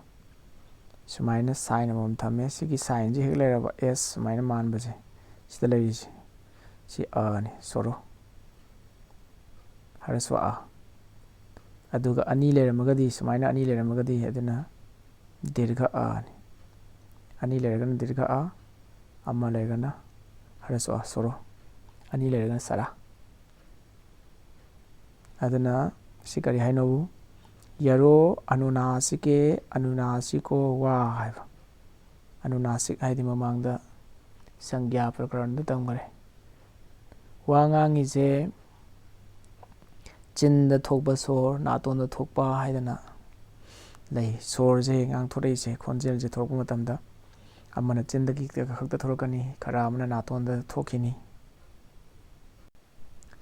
ꯁꯨꯃꯥꯏꯅ ꯁꯥꯏꯟ ꯑꯃꯃꯝ ꯊꯝꯃꯦ꯫ ꯁꯤꯒꯤ ꯁꯥꯏꯟꯁꯤ ꯍꯦꯛ ꯂꯩꯔꯕ, ꯑꯦꯁ ꯁꯨꯃꯥꯏꯅ ꯃꯥꯟꯕꯁꯦ, ꯁꯤꯗ ꯂꯩꯔꯤꯁꯦ, ꯁꯤ ꯑꯅꯤ, ꯁꯣꯔꯣ, ꯍꯔꯁ꯭ꯋ ꯑ꯫ ꯑꯗꯨꯒ ꯑꯅꯤ ꯂꯩꯔꯝꯃꯒꯗꯤ, ꯁꯨꯃꯥꯏꯅ ꯑꯅꯤ ꯂꯩꯔꯝꯃꯒꯗꯤ, ꯑꯗꯨꯅ ꯗꯤꯔꯘ ꯑꯅꯤ꯫ ꯑꯅꯤ ꯂꯩꯔꯒꯅ ꯗꯤꯔꯘ ꯑ, ꯑꯃ ꯂꯩꯔꯒꯅ ꯍꯔꯁ꯭ꯋ ꯑ, ꯁꯣꯔꯣ, ꯑꯅꯤ ꯂꯩꯔꯒꯅ ꯁꯔꯥ꯫ ꯑꯗꯨꯅ ꯁꯤ ꯀꯔꯤ ꯍꯥꯏꯅꯣꯕꯨ? ꯌꯔꯣ ꯑꯅꯨꯅꯥꯁꯤꯀꯦ ꯑꯅꯨꯅꯥꯁꯤꯀꯣ ꯋꯥ ꯍꯥꯏꯕ꯫ ꯑꯅꯨꯅꯥꯁꯤꯛ ꯍꯥꯏꯗꯤ ꯃꯃꯥꯡꯗ ꯁꯪꯒ꯭ꯌꯥ ꯄ꯭ꯔꯀꯔꯟꯗ ꯇꯝꯈꯔꯦ꯫ ꯋꯥ ꯉꯥꯡꯉꯤꯁꯦ ꯆꯤꯟꯗ ꯊꯣꯛꯄ ꯁꯣꯔ, ꯅꯥꯇꯣꯟꯗ ꯊꯣꯛꯄ ꯍꯥꯏꯗꯅ ꯂꯩ꯫ ꯁꯣꯔꯁꯦ ꯉꯥꯡꯊꯣꯔꯛꯏꯁꯦ, ꯈꯣꯟꯖꯦꯜꯁꯦ ꯊꯣꯔꯛꯄ ꯃꯇꯝꯗ ꯑꯃꯅ ꯆꯤꯟꯗꯒꯤ ꯈꯛꯇ ꯊꯣꯔꯛꯀꯅꯤ, ꯈꯔ ꯑꯃꯅ ꯅꯥꯇꯣꯟꯗ ꯊꯣꯛꯈꯤꯅꯤ꯫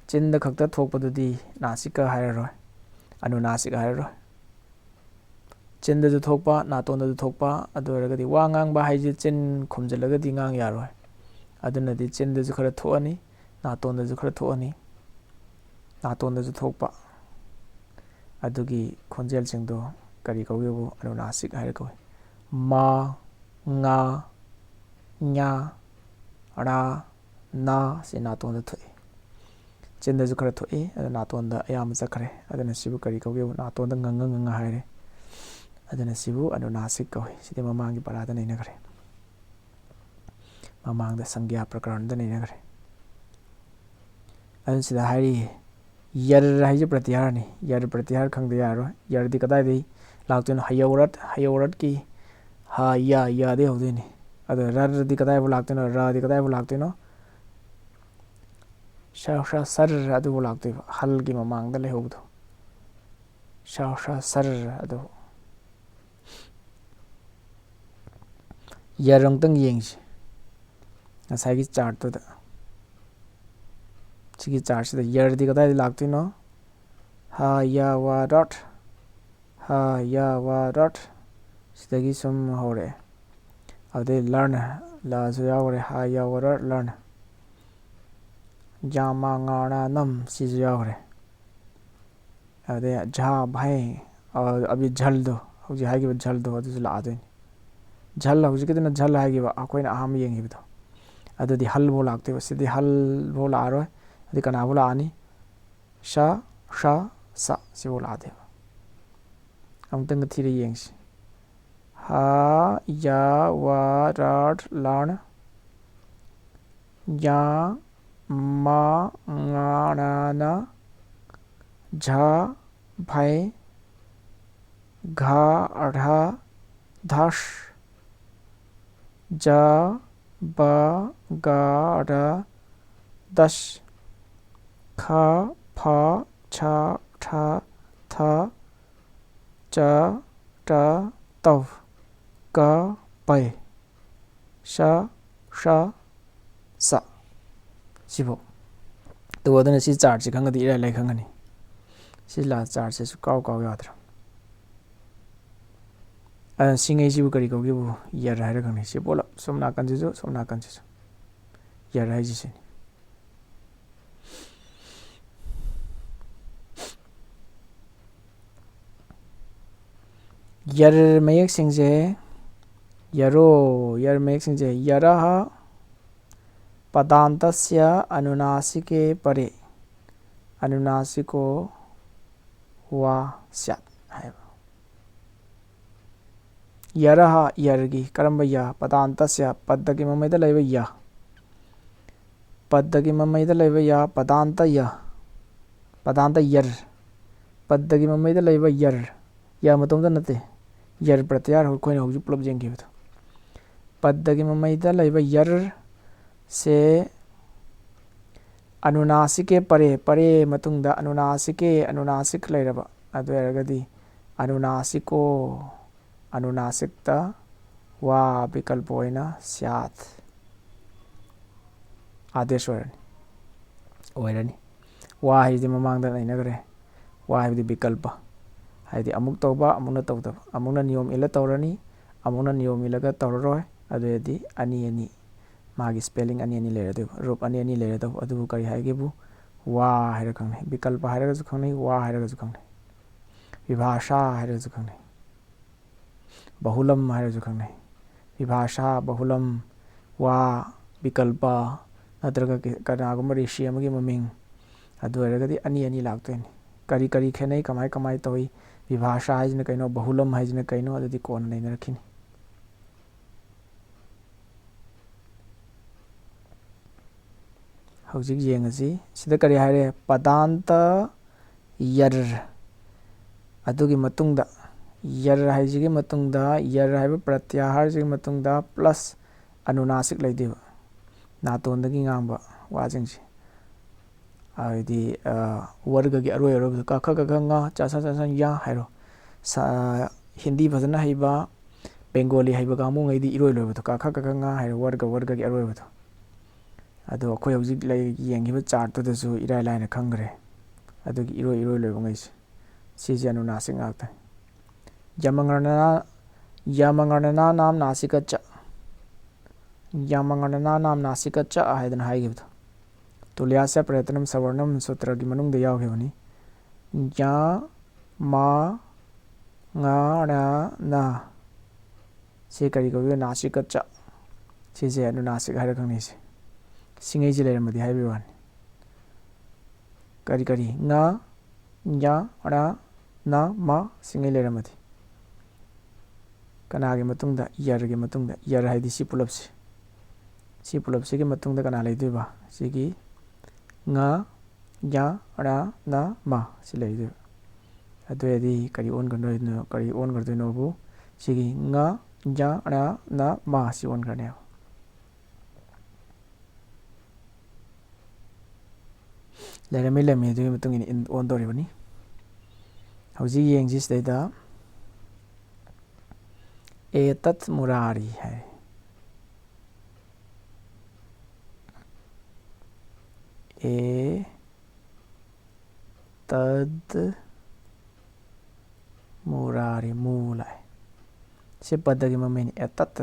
ꯆꯤꯟꯗ ꯈꯛꯇ ꯊꯣꯛꯄꯗꯨꯗꯤ ꯅꯥꯁꯤꯀ ꯍꯥꯏꯔꯔꯣꯏ, ꯑꯅꯨꯅꯥꯁꯤꯛ ꯍꯥꯏꯔꯔꯣꯏ꯫ ꯆꯤꯟꯗꯁꯨ ꯊꯣꯛꯄ, ꯅꯥꯇꯣꯟꯗꯁꯨ ꯊꯣꯛꯄ, ꯑꯗꯨ ꯑꯣꯏꯔꯒꯗꯤ ꯋꯥ ꯉꯥꯡꯕ ꯍꯥꯏꯁꯦ ꯆꯤꯟ ꯈꯨꯝꯖꯤꯜꯂꯒꯗꯤ ꯉꯥꯡ ꯌꯥꯔꯣꯏ꯫ ꯑꯗꯨꯅꯗꯤ ꯆꯤꯟꯗꯁꯨ ꯈꯔ ꯊꯣꯛꯑꯅꯤ, ꯅꯥꯇꯣꯟꯗꯁꯨ ꯈꯔ ꯊꯣꯛꯑꯅꯤ, ꯅꯥꯇꯣꯟꯗꯁꯨ ꯊꯣꯛꯄ꯫ ꯑꯗꯨꯒꯤ ꯈꯣꯟꯖꯦꯜꯁꯤꯡꯗꯣ ꯀꯔꯤ ꯀꯧꯒꯦꯕꯨ? ꯑꯅꯨꯅꯥꯁꯤꯛ ꯍꯥꯏꯔ ꯀꯧꯏ꯫ ꯃ, ꯉ, ꯉ, ꯔ, ꯅ ꯁꯤ ꯅꯥꯇꯣꯟꯗ ꯊꯣꯛꯏ꯫ ꯆꯤꯟꯗꯁꯨ ꯈꯔ ꯊꯣꯛꯏ, ꯑꯗꯨ ꯅꯥꯇꯣꯟꯗ ꯑꯌꯥꯝꯕ ꯆꯠꯈ꯭ꯔꯦ꯫ ꯑꯗꯨꯅ ꯁꯤꯕꯨ ꯀꯔꯤ ꯀꯧꯒꯦꯕꯨ? ꯅꯥꯇꯣꯟꯗ ꯉꯪꯉ ꯉꯪꯉ ꯍꯥꯏꯔꯦ꯫ ꯑꯗꯨꯅ ꯁꯤꯕꯨ ꯑꯅꯨꯅꯥꯁꯤꯛ ꯀꯧꯏ꯫ ꯁꯤꯗꯤ ꯃꯃꯥꯡꯒꯤ ꯄꯔꯥꯗ ꯅꯩꯅꯈ꯭ꯔꯦ꯫ ꯃꯃꯥꯡꯗ ꯁꯪꯒ꯭ꯌꯥ ꯄ꯭ꯔꯀꯔꯟꯗ ꯅꯩꯅꯈ꯭ꯔꯦ꯫ ꯑꯗꯨꯅ ꯁꯤꯗ ꯍꯥꯏꯔꯤꯌꯦ, ꯌꯔ ꯍꯥꯏꯁꯦ ꯄ꯭ꯔꯇꯤꯍꯥꯔꯅꯤ꯫ ꯌꯔ ꯄ꯭ꯔꯇꯤꯍꯥꯔ ꯈꯪꯗ ꯌꯥꯔꯣꯏ꯫ ꯌꯔꯗꯤ ꯀꯗꯥꯏꯗꯒꯤ ꯂꯥꯛꯇꯣꯏꯅꯣ? ꯍꯌꯧꯔꯠ, ꯍꯌꯧꯔꯠꯀꯤ ꯍ, ꯌ, ꯌꯗꯩ ꯍꯧꯗꯣꯏꯅꯤ꯫ ꯑꯗꯣ ꯔꯔꯗꯤ ꯀꯗꯥꯏꯐꯥꯎ ꯂꯥꯛꯇꯣꯏꯅꯣ? ꯔꯗꯤ ꯀꯗꯥꯏꯐꯥꯎ ꯂꯥꯛꯇꯣꯏꯅꯣ? ꯁ, ꯁ, ꯁꯔ ꯑꯗꯨꯐꯥꯎ ꯂꯥꯛꯇꯣꯏꯕ, ꯍꯜꯒꯤ ꯃꯃꯥꯡꯗ ꯂꯩꯍꯧꯕꯗꯣ꯫ ꯁ ꯁ ꯁꯔ ꯑꯗꯨ꯫ ꯌꯔ ꯑꯃꯨꯛꯇꯪ ꯌꯦꯡꯁꯤ꯫ ꯉꯁꯥꯏꯒꯤ ꯆꯥꯔꯠꯇꯨꯗ, ꯁꯤꯒꯤ ꯆꯥꯔꯠꯁꯤꯗ ꯌꯔꯗꯤ ꯀꯗꯥꯏꯗ ꯂꯥꯛꯇꯣꯏꯅꯣ? ꯍ ꯌ ꯋ ꯔꯠ꯫ ꯍ ꯌ ꯋ ꯔꯠ꯫ ꯁꯤꯗꯒꯤ ꯁꯨꯝ ꯍꯧꯔꯛꯑꯦ꯫ ꯑꯗꯩ ꯂꯔꯟ, ꯂꯁꯨ ꯌꯥꯎꯈ꯭ꯔꯦ꯫ ꯍ ꯌ ꯋ ꯔꯠ, ꯂꯔꯟ꯫ ꯌꯥ ꯃ ꯉ ꯔ ꯅꯝ, ꯁꯤꯁꯨ ꯌꯥꯎꯈ꯭ꯔꯦ꯫ ꯑꯗꯩ ꯖꯍꯥ ꯚꯥꯏ, ꯑ, ꯑꯕꯤ ꯖꯜꯗꯣ, ꯍꯧꯖꯤꯛ ꯍꯥꯏꯈꯤꯕ ꯖꯜꯗꯣ ꯑꯗꯨꯁꯨ ꯂꯥꯛꯑꯗꯣꯏꯅꯤ꯫ ꯖꯜ, ꯍꯧꯖꯤꯛꯀꯤꯗꯨꯅ ꯖꯜ ꯍꯥꯏꯈꯤꯕ, ꯑꯩꯈꯣꯏꯅ ꯑꯍꯥꯟꯕ ꯌꯦꯡꯈꯤꯕꯗꯣ꯫ ꯑꯗꯨꯗꯤ ꯍꯜꯐꯧ ꯂꯥꯛꯇꯣꯏꯕ꯫ ꯁꯤꯗꯤ ꯍꯜꯐꯧ ꯂꯥꯛꯑꯔꯣꯏ꯫ ꯑꯗꯨꯗꯤ ꯀꯅꯥꯐꯧ ꯂꯥꯛꯑꯅꯤ? ꯁ, ꯁ, ꯁ, ꯁꯤꯐꯧ ꯂꯥꯛꯑꯗꯣꯏꯕ꯫ ꯑꯃꯨꯛꯇꯪꯒ ꯊꯤꯔ ꯌꯦꯡꯁꯤ꯫ ꯍ ꯌ ꯋ ꯔ ꯂꯔꯟ꯫ ꯌ ꯃ ꯉ ꯔ ꯅ꯫ ꯖ ꯚꯩ꯫ ꯘ ꯔ ꯙꯁ꯫ ꯖ ꯕ ꯒ ꯔ ꯗꯁ꯫ ꯈ ꯐ ꯁ ꯊ ꯊ꯫ ꯆ ꯇ ꯇꯧ꯫ ꯀ ꯄꯩ꯫ ꯁ ꯁ ꯁ꯫ ꯁꯤꯕꯨ꯫ ꯑꯗꯨꯒ ꯑꯗꯨꯅ ꯁꯤ ꯆꯥꯔꯠꯁꯤ ꯈꯪꯉꯗꯤ ꯏꯔꯥꯏ ꯂꯥꯏ ꯈꯪꯉꯅꯤ꯫ ꯁꯤ ꯂꯥꯁ ꯆꯥꯔꯠꯁꯦ ꯁꯨꯀꯥꯎ ꯀꯥꯎ ꯌꯥꯗ꯭ꯔꯦ꯫ ꯑ, ꯁꯤꯉꯩꯁꯤꯕꯨ ꯀꯔꯤ ꯀꯧꯒꯦꯕꯨ? ꯌꯔ ꯍꯥꯏꯔ ꯈꯪꯅꯩ꯫ ꯁꯤ ꯄꯨꯂꯞ ꯁꯣꯝ ꯅꯥꯀꯟꯁꯤꯁꯨ, ꯁꯣꯝ ꯅꯥꯀꯟꯁꯤꯁꯨ꯫ ꯌꯔ ꯍꯥꯏꯁꯤ ꯁꯤꯅꯤ꯫ ꯌꯔ ꯃꯌꯦꯛꯁꯤꯡꯁꯦ, ꯌꯔꯣ, ꯌꯔ ꯃꯌꯦꯛꯁꯤꯡꯁꯦ, ꯌꯔꯍ ꯄꯗꯥꯟꯇꯁ꯭ꯌ ꯑꯅꯨꯅꯥꯁꯤꯀꯦ ꯄꯔꯦ ꯑꯅꯨꯅꯥꯁꯤꯀꯣ ꯋꯥ ꯁ꯭ꯌꯥꯠ ꯍꯥꯏꯕ꯫ ꯌꯔꯍ, ꯌꯔꯒꯤ, ꯀꯔꯝꯕ ꯌ? ꯄꯗꯥꯟꯇꯁ꯭ꯌ, ꯄꯗꯒꯤ ꯃꯃꯩꯗ ꯂꯩꯕ ꯌ꯫ ꯄꯗꯒꯤ ꯃꯃꯩꯗ ꯂꯩꯕ ꯌ, ꯄꯗꯥꯟꯇ ꯌ꯫ ꯄꯗꯥꯟꯇ ꯌꯔ꯫ ꯄꯗꯒꯤ ꯃꯃꯩꯗ ꯂꯩꯕ ꯌꯔ꯫ ꯌ ꯃꯇꯣꯝꯇ ꯅꯠꯇꯦ꯫ ꯌꯔ ꯄ꯭ꯔꯇꯌꯥꯔ ꯑꯩꯈꯣꯏꯅ ꯍꯧꯖꯤꯛ ꯄꯨꯂꯞ ꯌꯦꯡꯈꯤꯕꯗꯣ꯫ ꯄꯗꯒꯤ ꯃꯃꯩꯗ ꯂꯩꯕ ꯌꯔ ꯁꯦ ꯑꯅꯨꯅꯥꯁꯤꯀꯦ ꯄꯔꯦ, ꯄꯔꯦ ꯃꯇꯨꯡꯗ ꯑꯅꯨꯅꯥꯁꯤꯀꯦ, ꯑꯅꯨꯅꯥꯁꯤꯛ ꯂꯩꯔꯕ, ꯑꯗꯨ ꯑꯣꯏꯔꯒꯗꯤ ꯑꯅꯨꯅꯥꯁꯤꯛ ꯀꯣ, ꯑꯅꯨꯅꯥꯁꯤꯛꯇ ꯋꯥ ꯕꯤꯀꯜꯄ ꯑꯣꯏꯅ ꯁ꯭ꯌꯥꯠ ꯑꯥꯗꯦꯁ ꯑꯣꯏꯔꯅꯤ, ꯑꯣꯏꯔꯅꯤ꯫ ꯋꯥ ꯍꯥꯏꯁꯤꯗꯤ ꯃꯃꯥꯡꯗ ꯅꯩꯅꯈ꯭ꯔꯦ꯫ ꯋꯥ ꯍꯥꯏꯕꯗꯤ ꯕꯤꯀꯜꯄ, ꯍꯥꯏꯗꯤ ꯑꯃꯨꯛ ꯇꯧꯕ, ꯑꯃꯨꯛꯅ ꯇꯧꯗꯕ, ꯑꯃꯨꯛꯅ ꯅꯤꯌꯣꯝ ꯏꯜꯂ ꯇꯧꯔꯅꯤ, ꯑꯃꯨꯛꯅ ꯅꯤꯌꯣꯝ ꯏꯜꯂꯒ ꯇꯧꯔꯔꯣꯏ꯫ ꯑꯗꯨ ꯑꯣꯏꯔꯗꯤ ꯑꯅꯤ ꯑꯅꯤ, ꯃꯥꯒꯤ ꯁ꯭ꯄꯦꯂꯤꯡ ꯑꯅꯤ ꯑꯅꯤ ꯂꯩꯔꯗꯣꯏꯕ, ꯔꯨꯞ ꯑꯅꯤ ꯑꯅꯤ ꯂꯩꯔꯗꯧꯕ꯫ ꯑꯗꯨꯕꯨ ꯀꯔꯤ ꯍꯥꯏꯒꯦꯕꯨ? ꯋꯥ ꯍꯥꯏꯔ ꯈꯪꯅꯩ, ꯕꯤꯀꯜꯄ ꯍꯥꯏꯔꯒꯁꯨ ꯈꯪꯅꯩ, ꯋꯥ ꯍꯥꯏꯔꯒꯁꯨ ꯈꯪꯅꯩ, ꯕꯤꯚꯥꯁꯥ ꯍꯥꯏꯔꯒꯁꯨ ꯈꯪꯅꯩ, ꯕꯍꯨꯂꯝ ꯍꯥꯏꯔꯒꯁꯨ ꯈꯪꯅꯩ꯫ ꯕꯤꯚꯥꯁꯥ, ꯕꯍꯨꯂꯝ, ꯋꯥ, ꯕꯤꯀꯜꯄ, ꯅꯠꯇ꯭ꯔꯒ ꯀ-, ꯀꯅꯥꯒꯨꯝꯕ ꯔꯤꯁꯤ ꯑꯃꯒꯤ ꯃꯃꯤꯡ, ꯑꯗꯨ ꯑꯣꯏꯔꯒꯗꯤ ꯑꯅꯤ ꯑꯅꯤ ꯂꯥꯛꯇꯣꯏꯅꯤ꯫ ꯀꯔꯤ ꯀꯔꯤ ꯈꯦꯠꯅꯩ, ꯀꯃꯥꯏ ꯀꯃꯥꯏ ꯇꯧꯏ, ꯕꯤꯚꯥꯁꯥ ꯍꯥꯏꯁꯤꯅ ꯀꯩꯅꯣ, ꯕꯍꯨꯂꯝ ꯍꯥꯏꯁꯤꯅ ꯀꯩꯅꯣ, ꯑꯗꯨꯗꯤ ꯀꯣꯟꯅ ꯅꯩꯅꯔꯛꯈꯤꯅꯤ꯫ ꯍꯧꯖꯤꯛ ꯌꯦꯡꯉꯁꯤ꯫ ꯁꯤꯗ ꯀꯔꯤ ꯍꯥꯏꯔꯦ? ꯄꯗꯥꯟꯇ ꯌꯔ꯫ ꯑꯗꯨꯒꯤ ꯃꯇꯨꯡꯗ, ꯌꯔ ꯍꯥꯏꯁꯤꯒꯤ ꯃꯇꯨꯡꯗ, ꯌꯔ ꯍꯥꯏꯕ ꯄ꯭ꯔꯇ꯭ꯌꯥꯍꯥꯔꯁꯤꯒꯤ ꯃꯇꯨꯡꯗ ꯄ꯭ꯂꯁ ꯑꯅꯨꯅꯥꯁꯤꯛ ꯂꯩꯗꯣꯏꯕ, ꯅꯥꯇꯣꯟꯗꯒꯤ ꯉꯥꯡꯕ ꯋꯥꯁꯤꯡꯁꯦ꯫ ꯍꯥꯏꯗꯤ, ꯑ, ꯋꯔꯒꯒꯤ ꯑꯔꯣꯏ ꯑꯔꯣꯏꯕꯗꯣ, ꯀ ꯈ ꯒ ꯘ ꯉ, ꯆ ꯁ ꯁ ꯁ ꯌ ꯍꯥꯏꯔꯣ꯫ ꯁ-, ꯍꯤꯟꯗꯤ ꯐꯖꯅ ꯍꯩꯕ, ꯕꯦꯡꯒꯣꯂꯤ ꯍꯩꯕ ꯀꯥꯡꯕꯨꯉꯩꯗꯤ ꯏꯔꯣꯏ ꯂꯣꯏꯕꯗꯣ, ꯀ ꯈ ꯒ ꯘ ꯉ ꯍꯥꯏꯔꯣ, ꯋꯔꯒ, ꯋꯔꯒꯒꯤ ꯑꯔꯣꯏꯕꯗꯣ꯫ ꯑꯗꯣ ꯑꯩꯈꯣꯏ ꯍꯧꯖꯤꯛ ꯂꯩ-, ꯌꯦꯡꯈꯤꯕ ꯆꯥꯔꯠꯇꯨꯗꯁꯨ ꯏꯔꯥꯏ ꯂꯥꯏꯅ ꯈꯪꯈ꯭ꯔꯦ꯫ ꯑꯗꯨꯒꯤ ꯏꯔꯣꯏ ꯏꯔꯣꯏ ꯂꯣꯏꯕꯉꯩꯁꯦ꯫ ꯁꯤꯁꯦ ꯑꯅꯨꯅꯥꯁꯤꯛ ꯉꯥꯛꯇꯅꯤ꯫ ꯌꯃꯉꯔꯅꯅꯥ, ꯌꯃꯉꯔꯅꯅꯥ ꯅꯥꯝ ꯅꯥꯁꯤꯀ ꯆ꯫ ꯌꯃꯉꯔꯅꯅꯥ ꯅꯥꯝ ꯅꯥꯁꯤꯀ ꯆ ꯍꯥꯏꯗꯅ ꯍꯥꯏꯈꯤꯕꯗꯣ꯫ ꯇꯨꯂ꯭ꯌꯥꯁ ꯄ꯭ꯔꯌꯇꯅꯝ ꯁꯋꯔꯅꯝ ꯁꯨꯇ꯭ꯔꯒꯤ ꯃꯅꯨꯡꯗ ꯌꯥꯎꯈꯤꯕꯅꯤ꯫ ꯌ, ꯃ, ꯉ, ꯔ, ꯅ꯫ ꯁꯤ ꯀꯔꯤ ꯀꯧꯏ? ꯅꯥꯁꯤꯀ ꯆ꯫ ꯁꯤꯁꯦ ꯑꯅꯨꯅꯥꯁꯤꯛ ꯍꯥꯏꯔ ꯈꯪꯅꯩꯁꯦ꯫ ꯁꯤꯉꯩꯁꯦ ꯂꯩꯔꯝꯃꯗꯤ ꯍꯥꯏꯕꯒꯤ ꯋꯥꯅꯤ꯫ ꯀꯔꯤ ꯀꯔꯤ? ꯉ, ꯌ, ꯔ, ꯅ, ꯃ ꯁꯤꯉꯩ ꯂꯩꯔꯝꯃꯗꯤ꯫ ꯀꯅꯥꯒꯤ ꯃꯇꯨꯡꯗ? ꯌꯔꯒꯤ ꯃꯇꯨꯡꯗ꯫ ꯌꯔ ꯍꯥꯏꯗꯤ ꯁꯤ ꯄꯨꯂꯞꯁꯤ꯫ ꯁꯤ ꯄꯨꯂꯞꯁꯤꯒꯤ ꯃꯇꯨꯡꯗ ꯀꯅꯥ ꯂꯩꯗꯣꯏꯕ? ꯁꯤꯒꯤ ꯉ, ꯌ, ꯔ, ꯅ, ꯃ ꯁꯤ ꯂꯩꯗꯣꯏꯕ꯫ ꯑꯗꯨ ꯑꯣꯏꯔꯗꯤ ꯀꯔꯤ ꯑꯣꯟꯒꯗꯣꯏꯅꯣ, ꯀꯔꯤ ꯑꯣꯟꯒꯗꯣꯏꯅꯣꯕꯨ? ꯁꯤꯒꯤ ꯉ, ꯌ, ꯔ, ꯅ, ꯃ ꯁꯤ ꯑꯣꯟꯈ꯭ꯔꯅꯦꯕ꯫ ꯂꯩꯔꯝꯃꯤ, ꯂꯩꯔꯝꯃꯤ, ꯑꯗꯨꯒꯤ ꯃꯇꯨꯡ ꯏꯟꯅ ꯏꯟ-, ꯑꯣꯟꯗꯧꯔꯤꯕꯅꯤ꯫ ꯍꯧꯖꯤꯛ ꯌꯦꯡꯁꯤ ꯁꯤꯗꯩꯗ꯫ "ꯑꯦꯇꯠ ꯃꯨꯔꯥꯔꯤ" ꯍꯥꯏ꯫ "ꯑꯦ ꯇꯗ ꯃꯨꯔꯥꯔꯤ", ꯃꯨ ꯂꯥꯛꯑꯦ꯫ ꯁꯤ ꯄꯗꯒꯤ ꯃꯃꯤꯡꯅꯤ꯫ "ꯑꯦꯇꯠ",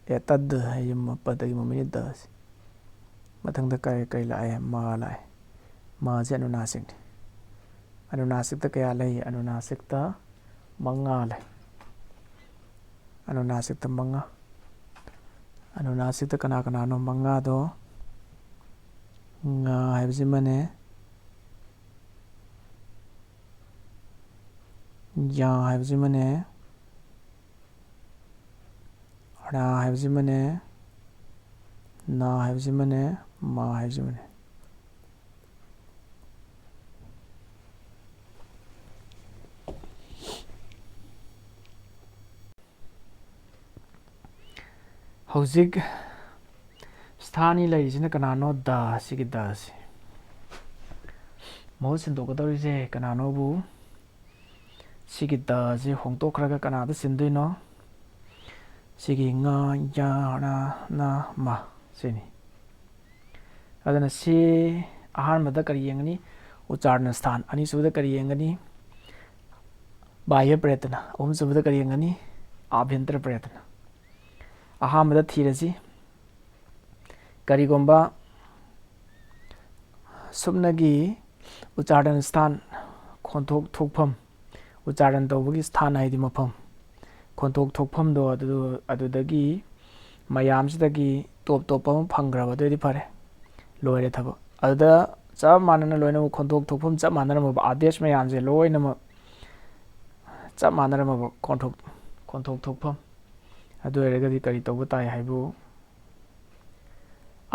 "ꯑꯦꯇꯗ" ꯍꯥꯏꯁꯦ ꯃ-, ꯄꯗꯒꯤ ꯃꯃꯤꯡꯅꯤ, "ꯗ" ꯁꯤ꯫ ꯃꯊꯪꯗ ꯀꯔꯤ, ꯀꯔꯤ ꯂꯥꯛꯑꯦ? "ꯃ" ꯂꯥꯛꯑꯦ꯫ "ꯃ" ꯁꯦ ꯑꯅꯨꯅꯥꯁꯤꯛꯅꯤ꯫ ꯑꯅꯨꯅꯥꯁꯤꯛꯇ ꯀꯌꯥ ꯂꯩ? ꯑꯅꯨꯅꯥꯁꯤꯛꯇ ꯃꯉꯥ ꯂꯩ꯫ ꯑꯅꯨꯅꯥꯁꯤꯛꯇ ꯃꯉꯥ꯫ ꯑꯅꯨꯅꯥꯁꯤꯛꯇ ꯀꯅꯥ ꯀꯅꯥꯅꯣ ꯃꯉꯥꯗꯣ? ꯉ ꯍꯥꯏꯕꯁꯤꯃꯅꯦ, ꯌ ꯍꯥꯏꯕꯁꯤꯃꯅꯦ, ꯔ ꯍꯥꯏꯕꯁꯤꯃꯅꯦ, ꯅ ꯍꯥꯏꯕꯁꯤꯃꯅꯦ, ꯃ ꯍꯥꯏꯕꯁꯤꯃꯅꯦ꯫ ꯍꯧꯖꯤꯛ ꯁ꯭ꯊꯥꯅꯤ ꯂꯩꯔꯤꯁꯤꯅ ꯀꯅꯥꯅꯣ? ꯗ, ꯁꯤꯒꯤ ꯗ ꯁꯤ꯫ ꯃꯍꯨꯠ ꯁꯤꯟꯗꯣꯛꯀꯗꯧꯔꯤꯁꯦ ꯀꯅꯥꯅꯣꯕꯨ? ꯁꯤꯒꯤ ꯗ ꯁꯤ ꯍꯣꯡꯗꯣꯛꯈ꯭ꯔꯒ ꯀꯅꯥꯗ ꯁꯤꯟꯗꯣꯏꯅꯣ? ꯁꯤꯒꯤ ꯉ, ꯌ, ꯔ, ꯅ, ꯃ ꯁꯤꯅꯤ꯫ ꯑꯗꯨꯅ ꯁꯤ ꯑꯍꯥꯟꯕꯗ ꯀꯔꯤ ꯌꯦꯡꯒꯅꯤ? ꯎꯆꯥꯔꯅ ꯁ꯭ꯊꯥꯟ꯫ ꯑꯅꯤꯁꯨꯕꯗ ꯀꯔꯤ ꯌꯦꯡꯒꯅꯤ? ꯕꯥꯍ꯭ꯌ ꯄ꯭ꯔꯦꯇꯅ꯫ ꯑꯍꯨꯝꯁꯨꯕꯗ ꯀꯔꯤ ꯌꯦꯡꯒꯅꯤ? ꯑꯥꯚ꯭ꯌꯟꯇꯔ ꯄ꯭ꯔꯦꯇꯅ꯫ ꯑꯍꯥꯟꯕꯗ ꯊꯤꯔꯁꯤ꯫ ꯀꯔꯤꯒꯨꯝꯕ ꯁꯨꯞꯅꯒꯤ ꯎꯆꯥꯔꯅ ꯁ꯭ꯊꯥꯟ, ꯈꯣꯟꯊꯣꯛ ꯊꯣꯛꯐꯝ, ꯎꯆꯥꯔꯟ ꯇꯧꯕꯒꯤ ꯁ꯭ꯊꯥꯟ ꯍꯥꯏꯗꯤ ꯃꯐꯝ, ꯈꯣꯟꯊꯣꯛ ꯊꯣꯛꯐꯝꯗꯣ ꯑꯗꯨ, ꯑꯗꯨꯗꯒꯤ ꯃꯌꯥꯝꯁꯤꯗꯒꯤ ꯇꯣꯞ ꯇꯣꯞꯄ ꯑꯃ ꯐꯪꯈ꯭ꯔꯕ, ꯑꯗꯨꯑꯣꯏꯗꯤ ꯐꯔꯦ, ꯂꯣꯏꯔꯦ ꯊꯕꯛ꯫ ꯑꯗꯨꯗ ꯆꯞ ꯃꯥꯟꯅꯅ ꯂꯣꯏꯅꯃꯛ ꯈꯣꯟꯊꯣꯛ ꯊꯣꯛꯐꯝ ꯆꯞ ꯃꯥꯟꯅꯔꯝꯃꯕ, ꯑꯥꯗꯦꯁ ꯃꯌꯥꯝꯁꯦ ꯂꯣꯏꯅꯃꯛ ꯆꯞ ꯃꯥꯟꯅꯔꯝꯃꯕ ꯈꯣꯟꯊꯣꯛ, ꯈꯣꯟꯊꯣꯛ ꯊꯣꯛꯐꯝ, ꯑꯗꯨ ꯑꯣꯏꯔꯒꯗꯤ ꯀꯔꯤ ꯇꯧꯕ ꯇꯥꯏ ꯍꯥꯏꯕꯨ,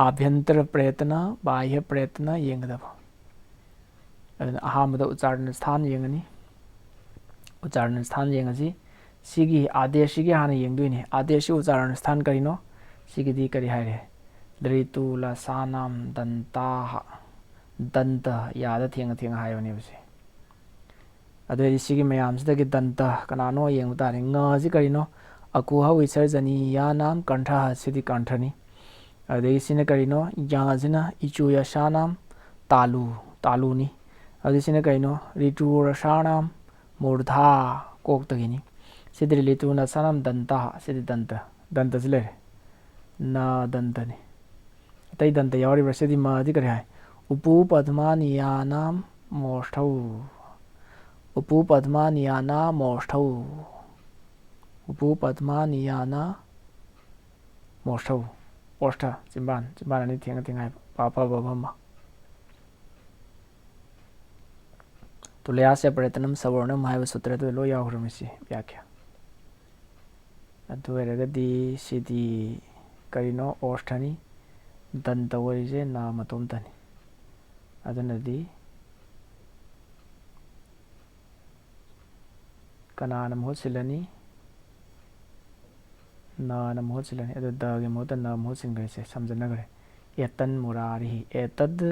ꯑꯥꯚ꯭ꯌꯟꯇꯔ ꯄ꯭ꯔꯦꯇꯅ, ꯕꯥꯍ꯭ꯌ ꯄ꯭ꯔꯦꯇꯅ ꯌꯦꯡꯒꯗꯕ꯫ ꯑꯗꯨꯅ ꯑꯍꯥꯟꯕꯗ ꯎꯆꯥꯔꯅ ꯁ꯭ꯊꯥꯟ ꯌꯦꯡꯉꯅꯤ꯫ ꯎꯆꯥꯔꯅ ꯁ꯭ꯊꯥꯟ ꯌꯦꯡꯉꯁꯤ꯫ ꯁꯤꯒꯤ ꯑꯥꯗꯦꯁꯁꯤꯒꯤ ꯍꯥꯟꯅ ꯌꯦꯡꯗꯣꯏꯅꯤ꯫ ꯑꯥꯗꯦꯁꯁꯤ ꯎꯆꯥꯔꯅ ꯁ꯭ꯊꯥꯟ ꯀꯔꯤꯅꯣ? ꯁꯤꯒꯤꯗꯤ ꯀꯔꯤ ꯍꯥꯏꯔꯦ? ꯗ꯭ꯔꯤꯇꯨ ꯂꯁꯥꯅꯥꯝ ꯗꯟꯇꯥꯍ꯫ ꯗꯟꯇ ꯌꯥꯗ ꯊꯦꯡꯉ ꯊꯦꯡꯉ ꯍꯥꯏꯕꯅꯦꯕ ꯁꯤ꯫ ꯑꯗꯨꯑꯣꯏꯗꯤ ꯁꯤꯒꯤ ꯃꯌꯥꯝꯁꯤꯗꯒꯤ ꯗꯟꯇ ꯀꯅꯥꯅꯣ ꯌꯦꯡꯕ ꯇꯥꯔꯦ꯫ ꯉꯁꯤ ꯀꯔꯤꯅꯣ? ꯑꯀꯨꯍ ꯋꯤꯁꯔꯖꯅꯤꯌꯥꯅꯥꯝ ꯀꯟꯊ, ꯁꯤꯗꯤ ꯀꯟꯊꯅꯤ꯫ ꯑꯗꯒꯤ ꯁꯤꯅ ꯀꯔꯤꯅꯣ? ꯌꯥꯁꯤꯅ ꯏꯆꯨ ꯌꯁꯥꯅꯥꯝ ꯇꯥꯂꯨ, ꯇꯥꯂꯨꯅꯤ꯫ ꯑꯗꯨ ꯁꯤꯅ ꯀꯩꯅꯣ? ꯔꯤꯇꯨ ꯔꯁꯥꯅꯥꯝ ꯃꯨꯔꯙꯥ, ꯀꯣꯛꯇꯒꯤꯅꯤ꯫ ꯁꯤꯗꯤ ꯔꯤꯇꯨ ꯅꯁꯥꯅꯥꯝ ꯗꯟꯇ, ꯁꯤꯗꯤ ꯗꯟꯇ, ꯗꯟꯇꯁꯤ ꯂꯩꯔꯦ꯫ ꯅ ꯗꯟꯇꯅꯤ꯫ ꯑꯇꯩ ꯗꯟꯇ ꯌꯥꯎꯔꯤꯕ꯭ꯔꯥ? ꯁꯤꯗꯤ ꯃꯗꯤ ꯀꯔꯤ ꯍꯥꯏ? ꯎꯄꯨ ꯄꯗꯃꯥꯅꯤꯌꯥꯅꯥꯝ ꯃꯣꯁꯊꯧ꯫ ꯎꯄꯨ ꯄꯗꯃꯥꯅꯤꯌꯥꯅ ꯃꯣꯁꯊꯧ꯫ ꯎꯄꯨ ꯄꯗꯃꯥꯅꯤꯌꯥꯅ ꯃꯣꯁꯊꯧ꯫ ꯑꯣꯁꯊ, ꯆꯤꯝꯕꯥꯟ, ꯆꯤꯝꯕꯥꯟ ꯑꯅꯤ ꯊꯦꯡꯉ ꯊꯦꯡꯉ ꯍꯥꯏꯕ꯫ ꯄꯥ ꯐ ꯕ ꯚ ꯃ꯫ ꯇꯨꯂꯌꯥꯁ ꯄꯔꯦꯇꯅꯝ ꯁꯕꯔꯅꯝ ꯍꯥꯏꯕ ꯁꯨꯇ꯭ꯔꯗꯨꯗ ꯂꯣꯏ ꯌꯥꯎꯈ꯭ꯔꯕꯅꯤ ꯁꯤ ꯕ꯭ꯌꯥꯈ꯭ꯌꯥ꯫ ꯑꯗꯨ ꯑꯣꯏꯔꯒꯗꯤ ꯁꯤꯗꯤ ꯀꯔꯤꯅꯣ? ꯑꯣꯁꯊꯅꯤ꯫ ꯗꯟꯇ ꯑꯣꯏꯔꯤꯁꯦ ꯅꯥ ꯃꯇꯣꯝꯇꯅꯤ꯫ ꯑꯗꯨꯅꯗꯤ ꯀꯅꯥꯅ ꯃꯍꯨꯠ ꯁꯤꯜꯂꯅꯤ? ꯅꯅ ꯃꯍꯨꯠ ꯁꯤꯜꯂꯅꯤ꯫ ꯑꯗꯨ ꯗꯒꯤ ꯃꯍꯨꯠꯇ ꯅ ꯃꯍꯨꯠ ꯁꯤꯟꯈ꯭ꯔꯦꯁꯦ, ꯁꯝꯖꯟꯅꯈ꯭ꯔꯦ꯫ ꯑꯦꯇꯟ ꯃꯨꯔꯥꯔꯤꯍꯤ, ꯑꯦꯇꯗ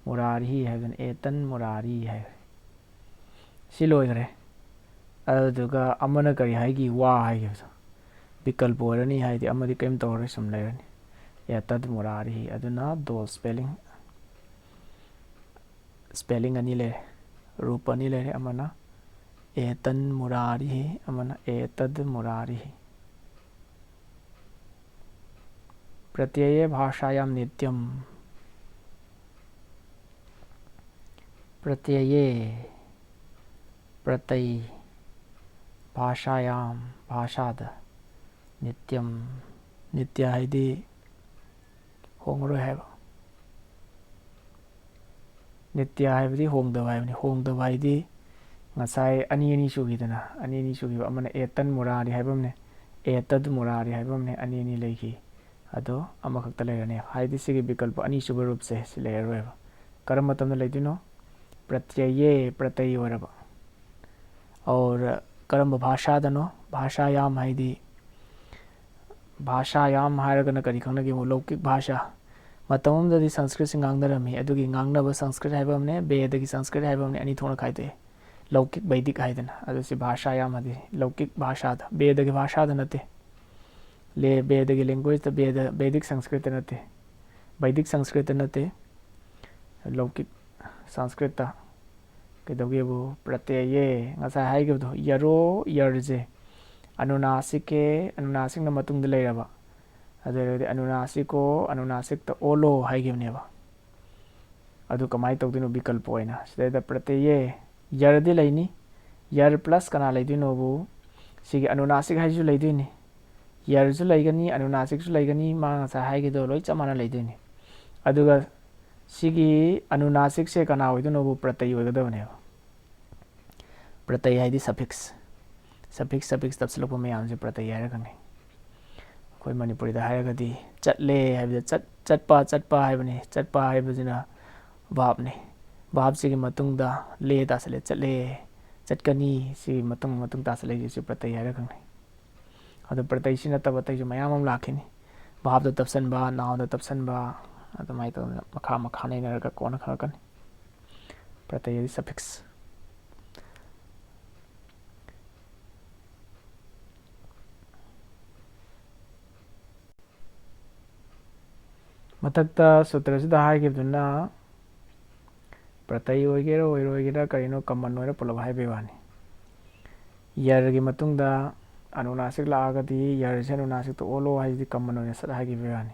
ꯃꯨꯔꯥꯔꯤꯍꯤ ꯍꯥꯏꯕꯗꯨꯅ ꯑꯦꯇꯟ ꯃꯨꯔꯥꯔꯤ ꯍꯥꯏꯈ꯭ꯔꯦ꯫ ꯁꯤ ꯂꯣꯏꯈ꯭ꯔꯦ꯫ ꯑꯗꯨꯗꯨꯒ ꯑꯃꯅ ꯀꯔꯤ ꯍꯥꯏꯈꯤ? ꯋꯥ ꯍꯥꯏꯈꯤꯕꯗꯣ꯫ ꯕꯤꯀꯜꯄ ꯑꯣꯏꯔꯅꯤ ꯍꯥꯏꯗꯤ ꯑꯃꯗꯤ ꯀꯔꯤꯝ ꯇꯧꯔꯔꯣꯏ, ꯁꯨꯝ ꯂꯩꯔꯅꯤ꯫ ꯑꯦꯇꯗ ꯃꯨꯔꯥꯔꯤꯍꯤ꯫ ꯑꯗꯨꯅ ꯗꯣ ꯁ꯭ꯄꯦꯂꯤꯡ꯫ ꯁ꯭ꯄꯦꯂꯤꯡ ꯑꯅꯤ ꯂꯩꯔꯦ, ꯔꯨꯞ ꯑꯅꯤ ꯂꯩꯔꯦ, ꯑꯃꯅ ꯑꯦꯇꯟ ꯃꯨꯔꯥꯔꯤꯍꯤ, ꯑꯃꯅ ꯑꯦꯇꯗ ꯃꯨꯔꯥꯔꯤꯍꯤ꯫ ꯄ꯭ꯔꯇ꯭ꯌꯌꯦ ꯚꯥꯁꯥꯌꯥꯝ ꯅꯤꯇ꯭ꯌꯝ꯫ ꯄ꯭ꯔꯇ꯭ꯌꯌꯦ, ꯄ꯭ꯔꯇꯩ, ꯚꯥꯁꯥꯌꯥꯝ, ꯚꯥꯁꯥꯗ, ꯅꯤꯇ꯭ꯌꯝ, ꯅꯤꯇ꯭ꯌ ꯍꯥꯏꯗꯤ ꯍꯣꯡꯉꯔꯣꯏ ꯍꯥꯏꯕ꯫ ꯅꯤꯇ꯭ꯌ ꯍꯥꯏꯕꯗꯤ ꯍꯣꯡꯗꯕ ꯍꯥꯏꯕꯅꯤ꯫ ꯍꯣꯡꯗꯕ ꯍꯥꯏꯗꯤ ꯉꯁꯥꯏ ꯑꯅꯤ ꯑꯅꯤ ꯁꯨꯈꯤꯗꯅ, ꯑꯅꯤ ꯑꯅꯤ ꯁꯨꯈꯤꯕ ꯑꯃꯅ ꯑꯦꯇꯟ ꯃꯨꯔꯥꯔꯤ ꯍꯥꯏꯕ ꯑꯃꯅꯦ, ꯑꯦꯇꯗ ꯃꯨꯔꯥꯔꯤ ꯍꯥꯏꯕ ꯑꯃꯅꯦ, ꯑꯅꯤ ꯑꯅꯤ ꯂꯩꯈꯤ꯫ ꯑꯗꯣ ꯑꯃꯈꯛꯇ ꯂꯩꯔꯅꯤ꯫ ꯍꯥꯏꯗꯤ ꯁꯤꯒꯤ ꯕꯤꯀꯜꯄ ꯑꯅꯤꯁꯨꯕ ꯔꯨꯞꯁꯦ ꯁꯤ ꯂꯩꯔꯔꯣꯏꯕ꯫ ꯀꯔꯝꯕ ꯃꯇꯝꯗ ꯂꯩꯗꯣꯏꯅꯣ? ꯄ꯭ꯔꯇ꯭ꯌꯌꯦ, ꯄ꯭ꯔꯇꯩ ꯑꯣꯏꯔꯕ꯫ ꯑꯣꯔ ꯀꯔꯝꯕ ꯚꯥꯁꯥꯗꯅꯣ? ꯚꯥꯁꯥꯌꯥꯝ ꯍꯥꯏꯗꯤ, ꯚꯥꯁꯥꯌꯥꯝ ꯍꯥꯏꯔꯒꯅ ꯀꯔꯤ ꯈꯪꯅꯒꯦ? ꯂꯧꯀꯤꯛ ꯚꯥꯁꯥ꯫ ꯃꯇꯝ ꯑꯃꯗꯗꯤ ꯁꯪꯁꯀ꯭ꯔꯤꯠꯁꯤ ꯉꯥꯡꯅꯔꯝꯃꯤ꯫ ꯑꯗꯨꯒꯤ ꯉꯥꯡꯅꯕ ꯁꯪꯁꯀ꯭ꯔꯤꯠ ꯍꯥꯏꯕ ꯑꯃꯅꯦ, ꯕꯦꯗꯒꯤ ꯁꯪꯁꯀ꯭ꯔꯤꯠ ꯍꯥꯏꯕ ꯑꯃꯅꯦ, ꯑꯅꯤ ꯊꯣꯛꯅ ꯈꯥꯏꯗꯣꯛꯑꯦ꯫ ꯂꯧꯀꯤꯛ ꯕꯩꯗꯤꯛ ꯍꯥꯏꯗꯅ꯫ ꯑꯗꯨ ꯁꯤ ꯚꯥꯁꯥ ꯌꯥꯝꯃꯗꯤ ꯂꯧꯀꯤꯛ ꯚꯥꯁꯥꯗ, ꯕꯦꯗꯒꯤ ꯚꯥꯁꯥꯗ ꯅꯠꯇꯦ꯫ ꯂꯦ-, ꯕꯦꯗꯒꯤ ꯂꯦꯡꯒ꯭ꯋꯦꯖꯇ, ꯕꯦꯗ, ꯕꯦꯗꯤꯛ ꯁꯪꯁꯀ꯭ꯔꯤꯠꯇ ꯅꯠꯇꯦ, ꯕꯩꯗꯤꯛ ꯁꯪꯁꯀ꯭ꯔꯤꯠꯇ ꯅꯠꯇꯦ, ꯂꯧꯀꯤꯛ ꯁꯪꯁꯀ꯭ꯔꯤꯠꯇ꯫ ꯀꯩꯗꯧꯒꯦꯕꯨ, ꯄ꯭ꯔꯇꯌꯦ, ꯉꯁꯥꯏ ꯍꯥꯏꯈꯤꯕꯗꯣ, ꯌꯔꯣ, ꯌꯔꯁꯦ ꯑꯅꯨꯅꯥꯁꯤꯛꯀꯦ, ꯑꯅꯨꯅꯥꯁꯤꯛꯅ ꯃꯇꯨꯡꯗ ꯂꯩꯔꯕ, ꯑꯗꯨ ꯑꯣꯏꯔꯒꯗꯤ ꯑꯅꯨꯅꯥꯁꯤꯛꯀꯣ, ꯑꯅꯨꯅꯥꯁꯤꯛꯇ ꯑꯣꯜꯂꯣ ꯍꯥꯏꯈꯤꯕꯅꯦꯕ꯫ ꯑꯗꯨ ꯀꯃꯥꯏꯅ ꯇꯧꯗꯣꯏꯅꯣ? ꯕꯤꯀꯜꯄ ꯑꯣꯏꯅ ꯁꯤꯗꯩꯗ ꯄ꯭ꯔꯇꯌꯦ, ꯌꯔꯗꯤ ꯂꯩꯅꯤ, ꯌꯔ ꯄ꯭ꯂꯁ ꯀꯅꯥ ꯂꯩꯗꯣꯏꯅꯣꯕꯨ, ꯁꯤꯒꯤ ꯑꯅꯨꯅꯥꯁꯤꯛ ꯍꯥꯏꯁꯤꯁꯨ ꯂꯩꯗꯣꯏꯅꯤ, ꯌꯔꯁꯨ ꯂꯩꯒꯅꯤ, ꯑꯅꯨꯅꯥꯁꯤꯛꯁꯨ ꯂꯩꯒꯅꯤ, ꯃꯥ ꯉꯁꯥꯏ ꯍꯥꯏꯒꯤꯗꯣ ꯂꯣꯏ ꯆꯞ ꯃꯥꯟꯅ ꯂꯩꯗꯣꯏꯅꯤ꯫ ꯑꯗꯨꯒ ꯁꯤꯒꯤ ꯑꯅꯨꯅꯥꯁꯤꯛꯁꯦ ꯀꯅꯥ ꯑꯣꯏꯗꯣꯏꯅꯣꯕꯨ? ꯄ꯭ꯔꯇꯩ ꯑꯣꯏꯒꯗꯕꯅꯦꯕ꯫ ꯄ꯭ꯔꯇꯩ ꯍꯥꯏꯗꯤ suffix, suffix, suffix ꯇꯞꯁꯤꯜꯂꯛꯄ ꯃꯌꯥꯝꯁꯦ ꯄ꯭ꯔꯇꯩ ꯍꯥꯏꯔꯒꯅꯤ꯫ ꯑꯩꯈꯣꯏ ꯃꯅꯤꯄꯨꯔꯤꯗ ꯍꯥꯏꯔꯒꯗꯤ ꯆꯠꯂꯦ ꯍꯥꯏꯕꯗ ꯆꯠ-, ꯆꯠꯄ, ꯆꯠꯄ ꯍꯥꯏꯕꯅꯤ꯫ ꯆꯠꯄ ꯍꯥꯏꯕꯁꯤꯅ verb ꯅꯤ꯫ Verb ꯁꯤꯒꯤ ꯃꯇꯨꯡꯗ ꯂꯦ ꯇꯥꯁꯜꯂꯦ, ꯆꯠꯂꯦ, ꯆꯠꯀꯅꯤ, ꯁꯤꯒꯤ ꯃꯇꯨꯡ, ꯃꯇꯨꯡ ꯇꯥꯁꯜꯂꯛꯏꯁꯤ ꯄ꯭ꯔꯇꯩ ꯍꯥꯏꯔꯒꯅꯤ꯫ ꯑꯗꯣ ꯄ꯭ꯔꯇꯩꯁꯤ ꯅꯠꯇꯕ ꯑꯇꯩꯁꯨ ꯃꯌꯥꯝ ꯑꯃ ꯂꯥꯛꯈꯤꯅꯤ꯫ Verb ꯇ ꯇꯞꯁꯟꯕ, noun ꯗ ꯇꯞꯁꯟꯕ, ꯑꯗꯨꯃꯥꯏꯅ ꯇꯧꯗꯅ ꯃꯈꯥ ꯃꯈꯥ ꯅꯩꯅꯔꯒ ꯀꯣꯟꯅ ꯈꯪꯉꯛꯀꯅꯤ꯫ ꯄ꯭ꯔꯇꯩ ꯍꯥꯏꯗꯤ suffix꯫ ꯃꯊꯛꯇ ꯁꯨꯇ꯭ꯔꯁꯤꯗ ꯍꯥꯏꯈꯤꯕꯗꯨꯅ ꯄ꯭ꯔꯇꯩ ꯑꯣꯏꯒꯦꯔꯥ ꯑꯣꯏꯔꯣꯏꯒꯦꯔꯥ ꯀꯔꯤꯅꯣ, common ꯑꯣꯏꯔ ꯄꯨꯂꯞ ꯍꯥꯏꯕꯩ ꯋꯥꯅꯤ꯫ ꯌꯔꯒꯤ ꯃꯇꯨꯡꯗ ꯑꯅꯨꯅꯥꯁꯤꯛ ꯂꯥꯛꯑꯒꯗꯤ ꯌꯔꯁꯦ ꯑꯅꯨꯅꯥꯁꯤꯛꯇ ꯑꯣꯜꯂꯣ ꯍꯥꯏꯁꯤꯗꯤ common ꯑꯣꯏꯅ ꯁꯠ ꯍꯥꯏꯈꯤꯕꯩ ꯋꯥꯅꯤ꯫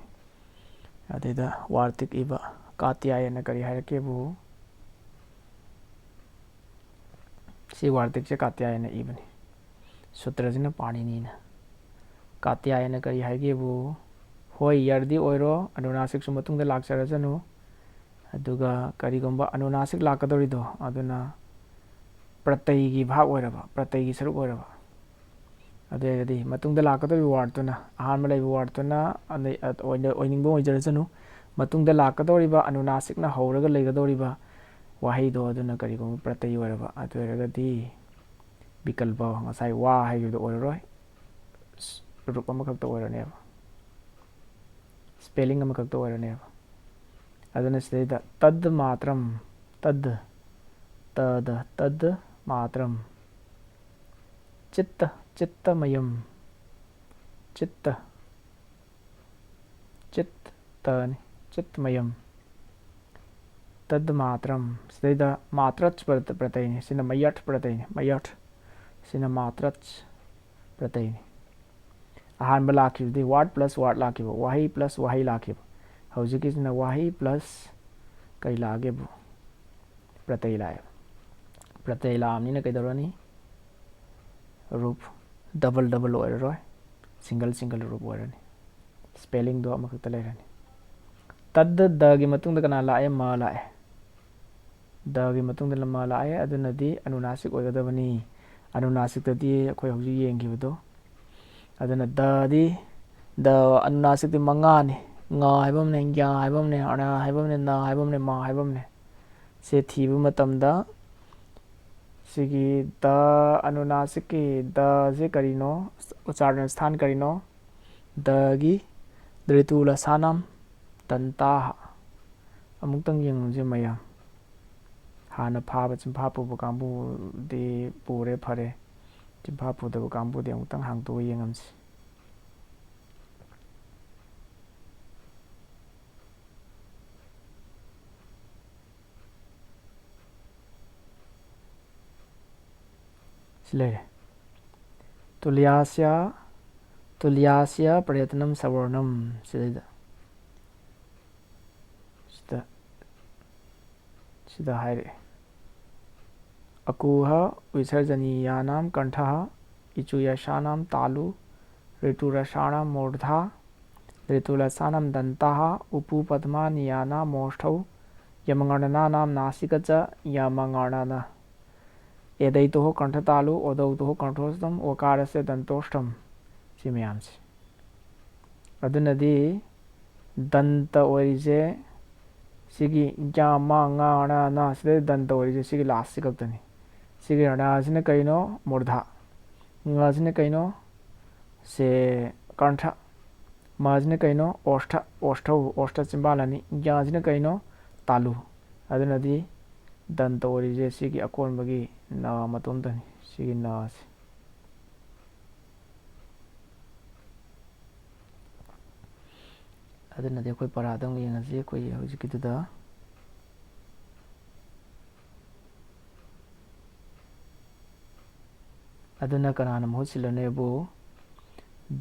ꯑꯗꯩꯗ ꯋꯥꯔꯇꯤꯛ ꯏꯕ, ꯀꯥꯇ꯭ꯌꯥꯌꯅ ꯀꯔꯤ ꯍꯥꯏꯔꯛꯀꯦꯕꯨ? ꯁꯤ ꯋꯥꯔꯇꯤꯛꯁꯦ ꯀꯥꯇ꯭ꯌꯥꯌꯅ ꯏꯕꯅꯤ, ꯁꯨꯇ꯭ꯔꯁꯤꯅ ꯄꯥꯅꯤꯅꯤꯅ꯫ ꯀꯥꯇ꯭ꯌꯥꯌꯅ ꯀꯔꯤ ꯍꯥꯏꯒꯦꯕꯨ? ꯍꯣꯏ, ꯌꯔꯗꯤ ꯑꯣꯏꯔꯣ, ꯑꯅꯨꯅꯥꯁꯤꯛꯁꯨ ꯃꯇꯨꯡꯗ ꯂꯥꯛꯆꯔꯁꯅꯨ꯫ ꯑꯗꯨꯒ ꯀꯔꯤꯒꯨꯝꯕ ꯑꯅꯨꯅꯥꯁꯤꯛ ꯂꯥꯛꯀꯗꯧꯔꯤꯗꯣ, ꯑꯗꯨꯅ ꯄ꯭ꯔꯇꯩꯒꯤ ꯚꯥꯕ ꯑꯣꯏꯔꯕ, ꯄ꯭ꯔꯇꯩꯒꯤ ꯁꯔꯨꯛ ꯑꯣꯏꯔꯕ꯫ ꯑꯗꯨ ꯑꯣꯏꯔꯒꯗꯤ ꯃꯇꯨꯡꯗ ꯂꯥꯛꯀꯗꯧꯔꯤꯕ ꯋꯥꯔꯗꯇꯨꯅ, ꯑꯍꯥꯟꯕ ꯂꯩꯕ ꯋꯥꯔꯗꯇꯨꯅ ꯑꯗꯩ-, ꯑ-, ꯑꯣꯏꯅ-, ꯑꯣꯏꯅꯤꯡꯕ ꯑꯣꯏꯖꯔꯁꯅꯨ, ꯃꯇꯨꯡꯗ ꯂꯥꯛꯀꯗꯧꯔꯤꯕ ꯑꯅꯨꯅꯥꯁꯤꯛꯅ ꯍꯧꯔꯒ ꯂꯩꯒꯗꯧꯔꯤꯕ ꯋꯥꯍꯩꯗꯣ ꯑꯗꯨꯅ ꯀꯔꯤꯒꯨꯝꯕ ꯄ꯭ꯔꯇꯩ ꯑꯣꯏꯔꯕ, ꯑꯗꯨ ꯑꯣꯏꯔꯒꯗꯤ ꯕꯤꯀꯜꯄ, ꯉꯁꯥꯏ ꯋꯥ ꯍꯥꯏꯈꯤꯕꯗꯣ ꯑꯣꯏꯔꯔꯣꯏ, ꯁ-, ꯔꯨꯞ ꯑꯃꯈꯛꯇ ꯑꯣꯏꯔꯅꯦꯕ, ꯁ꯭ꯄꯦꯂꯤꯡ ꯑꯃꯈꯛꯇ ꯑꯣꯏꯔꯅꯦꯕ꯫ ꯑꯗꯨꯅ ꯁꯤꯗꯩꯗ ꯇꯗ ꯃꯥꯇ꯭ꯔꯝ, ꯇꯗ, ꯇꯗ, ꯇꯗ ꯃꯥꯇ꯭ꯔꯝ꯫ ꯆꯤꯠꯇ, ꯆꯤꯠꯇꯃꯌꯝ꯫ ꯆꯤꯠꯇ꯫ ꯆꯤꯠꯇꯅꯤ꯫ ꯆꯤꯠꯃꯌꯝ꯫ ꯇꯗ ꯃꯥꯇ꯭ꯔꯝ꯫ ꯁꯤꯗꯩꯗ ꯃꯥꯇ꯭ꯔꯠ ꯄ꯭ꯔ-, ꯄ꯭ꯔꯇꯩꯅꯤ꯫ ꯁꯤꯅ ꯃꯌꯠ ꯄ꯭ꯔꯇꯩꯅꯤ꯫ ꯃꯌꯠ꯫ ꯁꯤꯅ ꯃꯥꯇ꯭ꯔꯠ ꯄ꯭ꯔꯇꯩꯅꯤ꯫ ꯑꯍꯥꯟꯕ ꯂꯥꯛꯈꯤꯕꯗꯤ word plus word ꯂꯥꯛꯈꯤꯕ, ꯋꯥꯍꯩ plus ꯋꯥꯍꯩ ꯂꯥꯛꯈꯤꯕ꯫ ꯍꯧꯖꯤꯛꯀꯤꯁꯤꯅ ꯋꯥꯍꯩ plus ꯀꯩ ꯂꯥꯛꯑꯒꯦꯕꯨ? ꯄ꯭ꯔꯇꯩ ꯂꯥꯛꯑꯦꯕ꯫ ꯄ꯭ꯔꯇꯩ ꯂꯥꯛꯑꯕꯅꯤꯅ ꯀꯩꯗꯧꯔꯅꯤ? ꯔꯨꯞ double double ꯑꯣꯏꯔꯔꯣꯏ, single single ꯔꯨꯞ ꯑꯣꯏꯔꯅꯤ꯫ Spellingꯗꯣ ꯑꯃꯈꯛꯇ ꯂꯩꯔꯅꯤ꯫ ꯇꯗ ꯗꯒꯤ ꯃꯇꯨꯡꯗ ꯀꯅꯥ ꯂꯥꯛꯑꯦ? ꯃ ꯂꯥꯛꯑꯦ꯫ ꯗꯒꯤ ꯃꯇꯨꯡꯗ ꯃ ꯂꯥꯛꯑꯦ, ꯑꯗꯨꯅꯗꯤ ꯑꯅꯨꯅꯥꯁꯤꯛ ꯑꯣꯏꯒꯗꯕꯅꯤ꯫ ꯑꯅꯨꯅꯥꯁꯤꯛꯇꯗꯤ ꯑꯩꯈꯣꯏ ꯍꯧꯖꯤꯛ ꯌꯦꯡꯈꯤꯕꯗꯣ, ꯑꯗꯨꯅ ꯗꯗꯤ, ꯗ ꯑꯅꯨꯅꯥꯁꯤꯛꯇꯤ ꯃꯉꯥꯅꯤ꯫ ꯉ ꯍꯥꯏꯕ ꯑꯃꯅꯦ, ꯌ ꯍꯥꯏꯕ ꯑꯃꯅꯦ, ꯑꯅ ꯍꯥꯏꯕ ꯑꯃꯅꯦ, ꯅ ꯍꯥꯏꯕ ꯑꯃꯅꯦ, ꯃ ꯍꯥꯏꯕ ꯑꯃꯅꯦ꯫ ꯁꯦ ꯊꯤꯕ ꯃꯇꯝꯗ ꯁꯤꯒꯤ ꯗ ꯑꯅꯨꯅꯥꯁꯤꯛꯀꯤ ꯗꯁꯦ ꯀꯔꯤꯅꯣ? ꯎꯆꯥꯔꯅ ꯁ꯭ꯊꯥꯟ ꯀꯔꯤꯅꯣ? ꯗꯒꯤ ꯗ꯭ꯔꯤꯇꯨ ꯂꯁꯥꯅꯝ ꯗꯟꯇꯥꯍ꯫ ꯑꯃꯨꯛꯇꯪ ꯌꯦꯡꯉꯨꯁꯦ ꯃꯌꯥꯝ꯫ ꯍꯥꯟꯅ ꯐꯥꯕ ꯆꯤꯟꯐꯥ ꯄꯨꯕ ꯀꯥꯡꯕꯨꯗꯤ ꯄꯨꯔꯦ, ꯐꯔꯦ꯫ ꯆꯤꯟꯐꯥ ꯄꯨꯗꯕ ꯀꯥꯡꯕꯨꯗꯤ ꯑꯃꯨꯛꯇꯪ ꯍꯥꯡꯗꯣꯛꯑ ꯌꯦꯡꯉꯝꯁꯤ꯫ ꯁꯤ ꯂꯩꯔꯦ꯫ ꯇꯨꯂ꯭ꯌꯥꯁ꯭ꯌ, ꯇꯨꯂ꯭ꯌꯥꯁ꯭ꯌ ꯄ꯭ꯔꯌꯇꯅꯝ ꯁꯕꯔꯅꯝ꯫ ꯁꯤꯗꯩꯗ, ꯁꯤꯗ, ꯁꯤꯗ ꯍꯥꯏꯔꯛꯑꯦ꯫ ꯑꯀꯨꯍ ꯋꯤꯁꯔꯖꯅꯤꯌꯥꯅꯥꯝ ꯀꯟꯊꯍ ꯏꯆꯨꯌꯁꯥꯅꯥꯝ ꯇꯥꯂꯨ ꯔꯤꯇꯨꯔꯁꯥꯅꯥꯝ ꯃꯨꯔꯙꯥ ꯔꯤꯇꯨꯂꯁꯥꯅꯥꯝ ꯗꯟꯇꯥꯍ ꯎꯄꯨ ꯄꯗ꯭ꯃꯥꯅꯤꯌꯥꯅꯥꯝ ꯃꯣꯁꯊꯧ ꯌꯃꯉꯔꯅꯅꯥꯅꯥꯝ ꯅꯥꯁꯤꯀ ꯆ ꯌꯃꯉꯔꯅꯅ꯫ ꯑꯦꯗꯩꯇꯣꯍꯣ ꯀꯟꯊ ꯇꯥꯂꯨ, ꯑꯣꯗꯧꯇꯣꯍꯣ ꯀꯟꯊꯣꯁꯇꯝ, ꯑꯣꯀꯥꯔꯁꯦ ꯗꯟꯇꯣꯁꯇꯝ꯫ ꯁꯤ ꯃꯌꯥꯝꯁꯦ꯫ ꯑꯗꯨꯅꯗꯤ ꯗꯟꯇ ꯑꯣꯏꯔꯤꯁꯦ ꯁꯤꯒꯤ ꯌ, ꯃ, ꯉ, ꯔ, ꯅ ꯁꯤꯗ ꯗꯟꯇ ꯑꯣꯏꯔꯤꯁꯦ ꯁꯤꯒꯤ ꯂꯥꯁꯁꯤ ꯈꯛꯇꯅꯤ꯫ ꯁꯤꯒꯤ ꯔꯅꯁꯤꯅ ꯀꯩꯅꯣ? ꯃꯨꯔꯙꯥ꯫ ꯉꯁꯤꯅ ꯀꯩꯅꯣ? ꯁꯦ ꯀꯟꯊ꯫ ꯃꯁꯤꯅ ꯀꯩꯅꯣ? ꯑꯣꯁꯊ, ꯑꯣꯁꯊꯧ, ꯑꯣꯁꯊ ꯆꯤꯝꯕꯥꯜ ꯑꯅꯤ꯫ ꯌꯁꯤꯅ ꯀꯩꯅꯣ? ꯇꯥꯂꯨ꯫ ꯑꯗꯨꯅꯗꯤ ꯗꯟꯇ ꯑꯣꯏꯔꯤꯁꯦ ꯁꯤꯒꯤ ꯑꯀꯣꯟꯕꯒꯤ ꯅꯥ ꯃꯇꯣꯝꯇꯅꯤ, ꯁꯤꯒꯤ ꯅꯥꯁꯦ꯫ ꯑꯗꯨꯅꯗꯤ ꯑꯩꯈꯣꯏ ꯄꯔꯥꯗ ꯑꯃꯨꯛ ꯌꯦꯡꯉꯁꯤ, ꯑꯩꯈꯣꯏ ꯍꯧꯖꯤꯛꯀꯤꯗꯨꯗ꯫ ꯑꯗꯨꯅ ꯀꯅꯥꯅ ꯃꯍꯨꯠ ꯁꯤꯜꯂꯅꯦꯕꯨ,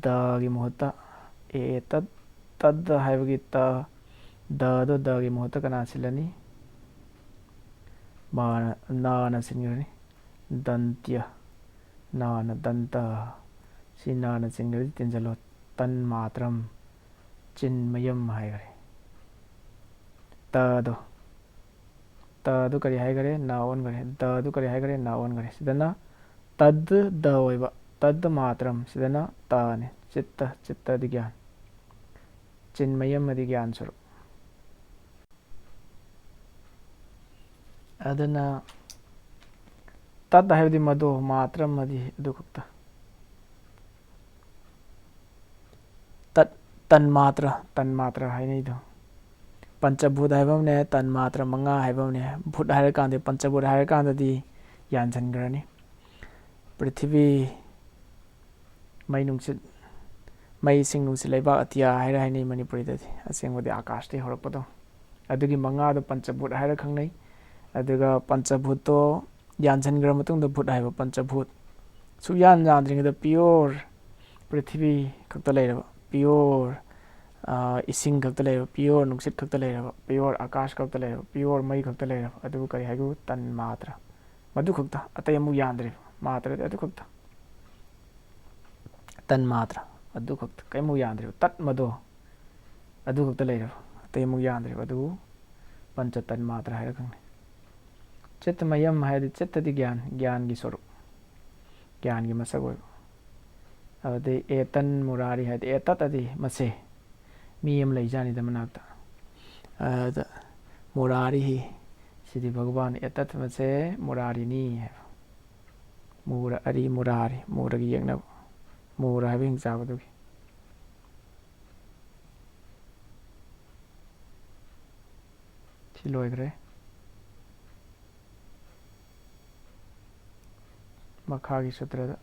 ꯗꯒꯤ ꯃꯍꯨꯠꯇ, ꯑꯦ, ꯇꯠ, ꯇꯗ ꯍꯥꯏꯕꯒꯤ ꯇ, ꯗꯗꯣ ꯗꯒꯤ ꯃꯍꯨꯠꯇ ꯀꯅꯥ ꯁꯤꯜꯂꯅꯤ? ꯃꯥꯅ, ꯅꯥꯅ ꯁꯤꯟꯈ꯭ꯔꯅꯤ꯫ ꯗꯟꯇ꯭ꯌ, ꯅꯥꯅ ꯗꯟꯇ, ꯁꯤ ꯅꯥꯅ ꯆꯤꯟꯈ꯭ꯔꯗꯤ ꯇꯤꯟꯁꯤꯜꯂꯣ꯫ ꯇꯟ ꯃꯥꯇ꯭ꯔꯝ, ꯆꯤꯟꯃꯌꯝ ꯍꯥꯏꯈ꯭ꯔꯦ꯫ ꯇꯗꯣ, ꯇꯗꯨ ꯀꯔꯤ ꯍꯥꯏꯈꯔꯦ? ꯅꯥ ꯑꯣꯟꯈꯔꯦ꯫ ꯗꯗꯨ ꯀꯔꯤ ꯍꯥꯏꯈꯔꯦ? ꯅꯥ ꯑꯣꯟꯈꯔꯦ꯫ ꯁꯤꯗꯅ ꯇꯗ ꯗ ꯑꯣꯏꯕ, ꯇꯗ ꯃꯥꯇ꯭ꯔꯝ, ꯁꯤꯗꯅ ꯇꯅꯤ꯫ ꯆꯤꯠꯇ, ꯆꯤꯠꯇꯗꯤ ꯒ꯭ꯌꯥꯟ꯫ ꯆꯤꯟꯃꯌꯝ ꯑꯗꯤ ꯒ꯭ꯌꯥꯟ ꯁꯔꯨꯛ꯫ ꯑꯗꯨꯅ ꯇꯠ ꯍꯥꯏꯕꯗꯤ ꯃꯗꯣ, ꯃꯥꯇ꯭ꯔꯝ ꯑꯗꯤ ꯑꯗꯨ ꯈꯛꯇ꯫ ꯇꯠ, ꯇꯟꯃꯥꯇ꯭ꯔ, ꯇꯟꯃꯥꯇ꯭ꯔ ꯍꯥꯏꯅꯩꯗꯣ꯫ ꯄꯟꯆꯚꯨꯠ ꯍꯥꯏꯕ ꯑꯃꯅꯦ, ꯇꯟꯃꯥꯇ꯭ꯔ ꯃꯉꯥ ꯍꯥꯏꯕ ꯑꯃꯅꯦ꯫ ꯚꯨꯠ ꯍꯥꯏꯔꯀꯥꯟꯗ, ꯄꯟꯆꯚꯨꯠ ꯍꯥꯏꯔꯀꯥꯟꯗꯗꯤ ꯌꯥꯟꯁꯤꯟꯈ꯭ꯔꯅꯤ꯫ ꯄ꯭ꯔꯤꯊꯤꯕꯤ, ꯃꯩ ꯅꯨꯡꯁꯤꯠ, ꯃꯩ, ꯏꯁꯤꯡ, ꯅꯨꯡꯁꯤꯠ, ꯂꯩꯕꯥꯛ, ꯑꯇꯤꯌꯥ ꯍꯥꯏꯔ ꯍꯥꯏꯅꯩ ꯃꯅꯤꯄꯨꯔꯤꯗꯗꯤ꯫ ꯑꯁꯦꯡꯕꯗꯤ ꯑꯥꯀꯥꯁꯇꯒꯤ ꯍꯧꯔꯛꯄꯗꯣ꯫ ꯑꯗꯨꯒꯤ ꯃꯉꯥꯗꯣ ꯄꯟꯆꯚꯨꯠ ꯍꯥꯏꯔ ꯈꯪꯅꯩ꯫ ꯑꯗꯨꯒ ꯄꯟꯆꯚꯨꯠꯇꯣ ꯌꯥꯟꯁꯤꯟꯈ꯭ꯔ ꯃꯇꯨꯡꯗ ꯚꯨꯠ ꯍꯥꯏꯕ ꯄꯟꯆꯚꯨꯠ꯫ ꯁꯨꯛꯌꯥꯟ ꯌꯥꯟꯗ꯭ꯔꯤꯉꯩꯗ pure ꯄ꯭ꯔꯤꯊꯤꯕꯤ ꯈꯛꯇ ꯂꯩꯔꯕ, pure, ꯑꯥ, ꯏꯁꯤꯡ ꯈꯛꯇ ꯂꯩꯔꯕ, pure ꯅꯨꯡꯁꯤꯠ ꯈꯛꯇ ꯂꯩꯔꯕ, pure ꯑꯥꯀꯥꯁ ꯈꯛꯇ ꯂꯩꯔꯕ, pure ꯃꯩ ꯈꯛꯇ ꯂꯩꯔꯕ, ꯑꯗꯨꯕꯨ ꯀꯔꯤ ꯍꯥꯏꯒꯦ? ꯇꯟ ꯃꯥꯇ꯭ꯔ꯫ ꯃꯗꯨ ꯈꯛꯇ, ꯑꯇꯩ ꯑꯃꯨꯛ ꯌꯥꯟꯗ꯭ꯔꯤꯕ꯫ ꯃꯥꯇ꯭ꯔꯗꯤ ꯑꯗꯨ ꯈꯛꯇ꯫ ꯇꯟ ꯃꯥꯇ꯭ꯔ꯫ ꯑꯗꯨ ꯈꯛꯇ, ꯀꯔꯤꯃꯨꯛ ꯌꯥꯟꯗ꯭ꯔꯤꯕ꯫ ꯇꯠ ꯃꯗꯣ꯫ ꯑꯗꯨ ꯈꯛꯇ ꯂꯩꯔꯕ꯫ ꯑꯇꯩ ꯑꯃꯨꯛ ꯌꯥꯟꯗ꯭ꯔꯤꯕ꯫ ꯑꯗꯨꯕꯨ ꯄꯟꯆ ꯇꯟ ꯃꯥꯇ꯭ꯔ ꯍꯥꯏꯔ ꯈꯪꯅꯩ꯫ ꯆꯤꯠꯇ ꯃꯌꯝ ꯍꯥꯏꯔꯗꯤ ꯆꯤꯠꯇꯗꯤ ꯒ꯭ꯌꯥꯟ, ꯒ꯭ꯌꯥꯟꯒꯤ ꯁꯔꯨꯛ, ꯒ꯭ꯌꯥꯟꯒꯤ ꯃꯁꯛ ꯑꯣꯏꯕ꯫ ꯑꯗꯨꯗꯩ ꯑꯦꯇꯟ ꯃꯨꯔꯥꯔꯤ ꯍꯥꯏꯗꯤ, ꯑꯦꯇꯠ ꯑꯗꯤ ꯃꯁꯦ, ꯃꯤ ꯑꯃ ꯂꯩꯖꯥꯠꯅꯤꯗ ꯃꯅꯥꯛꯇ꯫ ꯑꯗ ꯃꯨꯔꯥꯔꯤꯍꯤ, ꯁꯤꯗꯤ ꯚꯒꯋꯥꯟ, ꯑꯦꯇꯠ ꯃꯁꯦ ꯃꯨꯔꯥꯔꯤꯅꯤ ꯍꯥꯏꯕ꯫ ꯃꯨꯔ ꯑꯔꯤ ꯃꯨꯔꯥꯔꯤ, ꯃꯨꯔꯒꯤ ꯌꯦꯛꯅꯕ, ꯃꯨꯔ ꯍꯥꯏꯕ ꯍꯤꯡꯆꯥꯕꯗꯨꯒꯤ꯫ ꯁꯤ ꯂꯣꯏꯈ꯭ꯔꯦ꯫ ꯃꯈꯥꯒꯤ ꯁꯨꯇ꯭ꯔꯗ꯫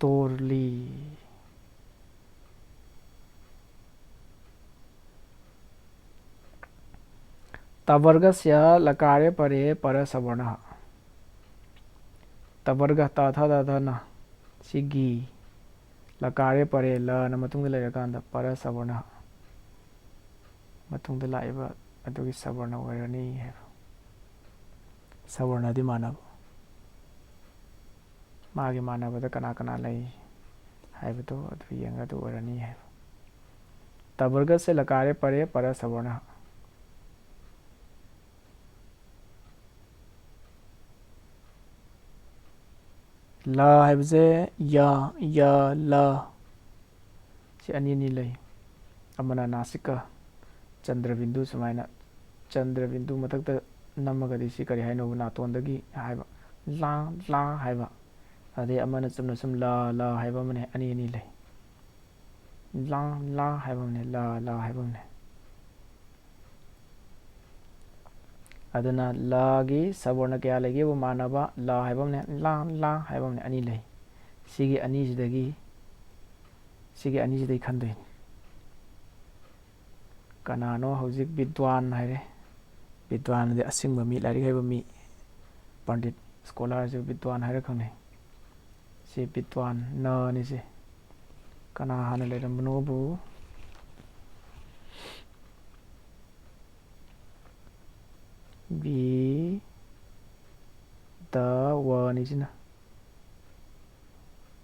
ꯇꯣꯔꯂꯤ꯫ ꯇꯕꯔꯒꯁ꯭ꯌ ꯂꯀꯥꯔꯦ ꯄꯔꯦ ꯄꯔ ꯁꯕꯔꯅ꯫ ꯇꯕꯔꯒ ꯇ ꯊ ꯗ ꯙ ꯅ꯫ ꯁꯤꯒꯤ ꯂꯀꯥꯔꯦ ꯄꯔꯦ ꯂꯅ ꯃꯇꯨꯡꯗ ꯂꯩꯔꯀꯥꯟꯗ ꯄꯔ ꯁꯕꯔꯅ꯫ ꯃꯇꯨꯡꯗ ꯂꯥꯛꯏꯕ ꯑꯗꯨꯒꯤ ꯁꯕꯔꯅ ꯑꯣꯏꯔꯅꯤ ꯍꯥꯏꯕ꯫ ꯁꯕꯔꯅꯗꯤ ꯃꯥꯟꯅꯕ꯫ ꯃꯥꯒꯤ ꯃꯥꯟꯅꯕꯗ ꯀꯅꯥ ꯀꯅꯥ ꯂꯩ ꯍꯥꯏꯕꯗꯣ ꯑꯗꯨ ꯌꯦꯡꯉꯒ ꯑꯗꯨ ꯑꯣꯏꯔꯅꯤ ꯍꯥꯏꯕ꯫ ꯇꯕꯔꯒꯁ꯭ꯌ ꯂꯀꯥꯔꯦ ꯄꯔꯦ ꯄꯔ ꯁꯕꯔꯅ꯫ ꯂ ꯍꯥꯏꯕꯁꯦ ꯌ, ꯌ, ꯂ꯫ ꯁꯤ ꯑꯅꯤ ꯑꯅꯤ ꯂꯩ꯫ ꯑꯃꯅ ꯅꯥꯁꯤꯀ, ꯆꯟꯗ꯭ꯔꯕꯤꯟꯗꯨ ꯁꯨꯃꯥꯏꯅ꯫ ꯆꯟꯗ꯭ꯔꯕꯤꯟꯗꯨ ꯃꯊꯛꯇ ꯅꯝꯃꯒꯗꯤ ꯁꯤ ꯀꯔꯤ ꯍꯥꯏꯅꯣꯕ? ꯅꯥꯇꯣꯟꯗꯒꯤ ꯍꯥꯏꯕ꯫ ꯂꯥ, ꯂꯥ ꯍꯥꯏꯕ꯫ ꯑꯗꯩ ꯑꯃꯅ ꯆꯨꯝꯅ ꯁꯨꯝ ꯂ, ꯂ ꯍꯥꯏꯕ ꯑꯃꯅꯦ, ꯑꯅꯤ ꯑꯅꯤ ꯂꯩ꯫ ꯂꯥ, ꯂꯥ ꯍꯥꯏꯕ ꯑꯃꯅꯦ, ꯂ, ꯂ ꯍꯥꯏꯕ ꯑꯃꯅꯦ꯫ ꯑꯗꯨꯅ ꯂꯒꯤ ꯁꯕꯔꯅ ꯀꯌꯥ ꯂꯩꯒꯦꯕꯨ ꯃꯥꯟꯅꯕ ꯂ ꯍꯥꯏꯕ ꯑꯃꯅꯦ, ꯂꯥ, ꯂꯥ ꯍꯥꯏꯕ ꯑꯃꯅꯦ, ꯑꯅꯤ ꯂꯩ꯫ ꯁꯤꯒꯤ ꯑꯅꯤꯁꯤꯗꯒꯤ, ꯁꯤꯒꯤ ꯑꯅꯤꯁꯤꯗꯒꯤ ꯈꯟꯗꯣꯏꯅꯤ꯫ ꯀꯅꯥꯅꯣ ꯍꯧꯖꯤꯛ ꯕꯤꯗ꯭ꯋꯥꯟ ꯍꯥꯏꯔꯦ? ꯕꯤꯗ꯭ꯋꯥꯟ ꯑꯗꯤ ꯑꯁꯤꯡꯕ ꯃꯤ, ꯂꯥꯏꯔꯤꯛ ꯍꯩꯕ ꯃꯤ, ꯄꯟꯗꯤꯠ, ꯁ꯭ꯀꯣꯂꯥꯔꯁꯦ ꯕꯤꯗ꯭ꯋꯥꯟ ꯍꯥꯏꯔ ꯈꯪꯅꯩ꯫ ꯁꯤ ꯕꯤꯗ꯭ꯋꯥꯟ ꯅꯅꯤ ꯁꯤ꯫ ꯀꯅꯥ ꯍꯥꯟꯅ ꯂꯩꯔꯝꯕꯅꯣꯕꯨ? ꯕꯤ ꯗ ꯋ ꯑꯅꯤꯁꯤꯅ꯫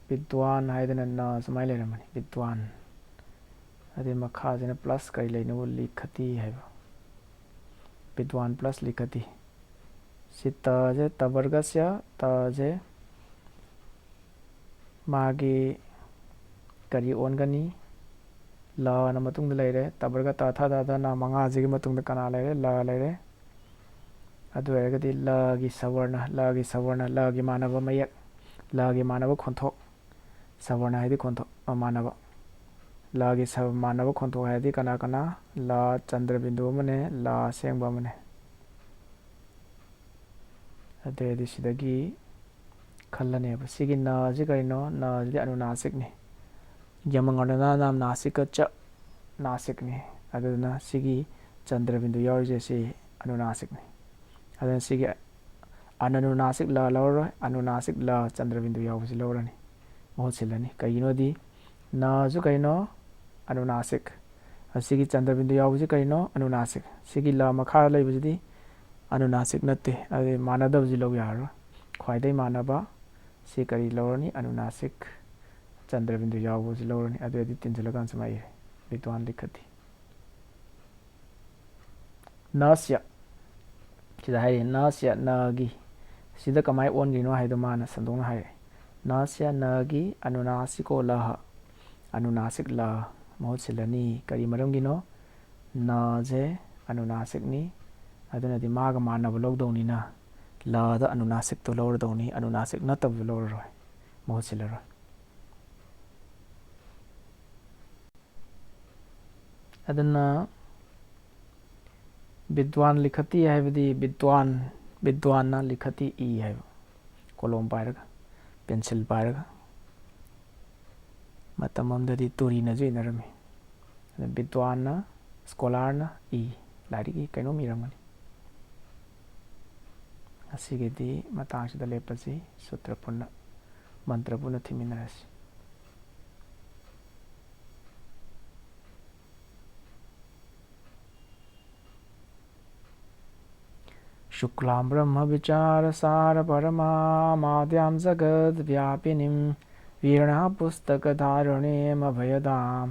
ꯕꯤꯗ꯭ꯋꯥꯟ ꯍꯥꯏꯗꯅ ꯅ ꯁꯨꯃꯥꯏꯅ ꯂꯩꯔꯝꯕꯅꯤ, ꯕꯤꯗ꯭ꯋꯥꯟ꯫ ꯑꯗꯩ ꯃꯈꯥꯁꯤꯅ ꯄ꯭ꯂꯁ ꯀꯔꯤ ꯂꯩꯅꯣꯕꯨ? ꯂꯤꯈꯇꯤ ꯍꯥꯏꯕ꯫ ꯕꯤꯗ꯭ꯋꯥꯟ ꯄ꯭ꯂꯁ ꯂꯤꯈꯇꯤ꯫ ꯁꯤ ꯇꯁꯦ ꯇꯕꯔꯒꯁ꯭ꯌ, ꯇꯁꯦ ꯃꯥꯒꯤ ꯀꯔꯤ ꯑꯣꯟꯒꯅꯤ? ꯂꯅ ꯃꯇꯨꯡꯗ ꯂꯩꯔꯦ꯫ ꯇꯕꯔꯒ ꯇ ꯊ ꯗ ꯙ ꯅ ꯃꯉꯥꯁꯤꯒꯤ ꯃꯇꯨꯡꯗ ꯀꯅꯥ ꯂꯩꯔꯦ? ꯂ ꯂꯩꯔꯦ꯫ ꯑꯗꯨ ꯑꯣꯏꯔꯒꯗꯤ ꯂꯒꯤ ꯁꯕꯔꯅ, ꯂꯒꯤ ꯁꯕꯔꯅ, ꯂꯒꯤ ꯃꯥꯟꯅꯕ ꯃꯌꯦꯛ, ꯂꯒꯤ ꯃꯥꯟꯅꯕ ꯈꯣꯟꯊꯣꯛ, ꯁꯕꯔꯅ ꯍꯥꯏꯗꯤ ꯈꯣꯟꯊꯣꯛ, ꯑ, ꯃꯥꯟꯅꯕ꯫ ꯂꯒꯤ ꯁꯕ-, ꯃꯥꯟꯅꯕ ꯈꯣꯟꯊꯣꯛ ꯍꯥꯏꯔꯗꯤ ꯀꯅꯥ ꯀꯅꯥ? ꯂ ꯆꯟꯗ꯭ꯔꯕꯤꯟꯗꯨ ꯑꯃꯅꯦ, ꯂ ꯑꯁꯦꯡꯕ ꯑꯃꯅꯦ꯫ ꯑꯗꯨ ꯑꯣꯏꯔꯗꯤ ꯁꯤꯗꯒꯤ ꯈꯜꯂꯅꯦꯕ꯫ ꯁꯤꯒꯤ ꯅ ꯑꯁꯤ ꯀꯔꯤꯅꯣ? ꯅ ꯑꯁꯤꯗꯤ ꯑꯅꯨꯅꯥꯁꯤꯛꯅꯤ꯫ ꯌꯃꯉꯥꯅꯅꯥꯅꯥꯝ ꯅꯥꯁꯤꯀ ꯆ ꯅꯥꯁꯤꯛꯅꯤ꯫ ꯑꯗꯨꯗꯨꯅ ꯁꯤꯒꯤ ꯆꯟꯗ꯭ꯔꯕꯤꯟꯗꯨ ꯌꯥꯎꯔꯤꯁꯦ ꯁꯤ ꯑꯅꯨꯅꯥꯁꯤꯛꯅꯤ꯫ ꯑꯗꯨꯅ ꯁꯤꯒꯤ ꯑꯅꯅꯨꯅꯥꯁꯤꯛ ꯂ ꯂꯧꯔꯔꯣꯏ, ꯑꯅꯨꯅꯥꯁꯤꯛ ꯂ ꯆꯟꯗ꯭ꯔꯕꯤꯟꯗꯨ ꯌꯥꯎꯕꯁꯤ ꯂꯧꯔꯅꯤ, ꯃꯍꯨꯠ ꯁꯤꯜꯂꯅꯤ꯫ ꯀꯩꯒꯤꯅꯣꯗꯤ ꯅꯁꯨ ꯀꯩꯅꯣ? ꯑꯅꯨꯅꯥꯁꯤꯛ꯫ ꯑꯁꯤꯒꯤ ꯆꯟꯗ꯭ꯔꯕꯤꯟꯗꯨ ꯌꯥꯎꯕꯁꯤ ꯀꯩꯅꯣ? ꯑꯅꯨꯅꯥꯁꯤꯛ꯫ ꯁꯤꯒꯤ ꯂ ꯃꯈꯥꯗ ꯂꯩꯕꯁꯤꯗꯤ ꯑꯅꯨꯅꯥꯁꯤꯛ ꯅꯠꯇꯦ, ꯑꯗꯨꯗꯤ ꯃꯥꯟꯅꯗꯕꯁꯤ ꯂꯧ ꯌꯥꯔꯔꯣꯏ꯫ ꯈ꯭ꯋꯥꯏꯗꯒꯤ ꯃꯥꯟꯅꯕ ꯁꯤ ꯀꯔꯤ ꯂꯧꯔꯅꯤ? ꯑꯅꯨꯅꯥꯁꯤꯛ ꯆꯟꯗ꯭ꯔꯕꯤꯟꯗꯨ ꯌꯥꯎꯕꯁꯤ ꯂꯧꯔꯅꯤ꯫ ꯑꯗꯨ ꯑꯣꯏꯔꯗꯤ ꯇꯤꯟꯁꯤꯜꯂꯀꯥꯟꯗ ꯁꯨꯃꯥꯏꯅ ꯏꯔꯦ, ꯕꯤꯗ꯭ꯋꯥꯟ ꯂꯤꯈꯇꯤ꯫ ꯅꯁ꯭ꯌ꯫ ꯁꯤꯗ ꯍꯥꯏꯔꯤ ꯅꯁ꯭ꯌ ꯅꯒꯤ꯫ ꯁꯤꯗ ꯀꯃꯥꯏꯅ ꯑꯣꯟꯈ꯭ꯔꯤꯅꯣ ꯍꯥꯏꯗꯣ ꯃꯥꯅ ꯁꯟꯗꯣꯛꯅ ꯍꯥꯏꯔꯛꯑꯦ꯫ ꯅꯁ꯭ꯌ ꯅꯒꯤ ꯑꯅꯨꯅꯥꯁꯤꯀꯣ ꯂꯍ꯫ ꯑꯅꯨꯅꯥꯁꯤꯛ ꯂ ꯃꯍꯨꯠ ꯁꯤꯜꯂꯅꯤ꯫ ꯀꯔꯤ ꯃꯔꯝꯒꯤꯅꯣ? ꯅꯁꯦ ꯑꯅꯨꯅꯥꯁꯤꯛꯅꯤ꯫ ꯑꯗꯨꯅꯗꯤ ꯃꯥꯒ ꯃꯥꯟꯅꯕ ꯂꯧꯗꯧꯅꯤꯅ ꯂꯗ ꯑꯅꯨꯅꯥꯁꯤꯛꯇꯣ ꯂꯧꯔꯗꯧꯅꯤ꯫ ꯑꯅꯨꯅꯥꯁꯤꯛ ꯅꯠꯇꯕꯗꯣ ꯂꯧꯔꯔꯣꯏ, ꯃꯍꯨꯠ ꯁꯤꯜꯂꯔꯣꯏ꯫ ꯑꯗꯨꯅ ꯕꯤꯗ꯭ꯋꯥꯟ ꯂꯤꯈꯇꯤ ꯍꯥꯏꯕꯗꯤ ꯕꯤꯗ꯭ꯋꯥꯟ, ꯕꯤꯗ꯭ꯋꯥꯟꯅ ꯂꯤꯈꯇꯤ ꯏ ꯍꯥꯏꯕ꯫ ꯀꯣꯂꯣꯝ ꯄꯥꯏꯔꯒ, ꯄꯦꯟꯁꯤꯜ ꯄꯥꯏꯔꯒ꯫ ꯃꯇꯝ ꯑꯃꯗꯗꯤ ꯇꯨꯔꯤꯅꯁꯨ ꯏꯅꯔꯝꯃꯤ꯫ ꯑꯗ ꯕꯤꯗ꯭ꯋꯥꯟꯅ, ꯁ꯭ꯀꯣꯂꯥꯔꯅ ꯏ, ꯂꯥꯏꯔꯤꯛ ꯏ, ꯀꯩꯅꯣꯝ ꯏꯔꯝꯒꯅꯤ꯫ ꯉꯁꯤꯒꯤꯗꯤ ꯃꯇꯥꯡꯁꯤꯗ ꯂꯦꯞꯄꯁꯤ꯫ ꯁꯨꯇ꯭ꯔ ꯄꯨꯟꯅ, ꯃꯟꯇ꯭ꯔ ꯄꯨꯟꯅ ꯊꯤꯃꯤꯟꯅꯔꯁꯤ꯫ शुक्लां ब्रह्मविचारसारपरमामाद्यां जगद्व्यापिनीं वीरणापुस्तकधारिणीमभयदां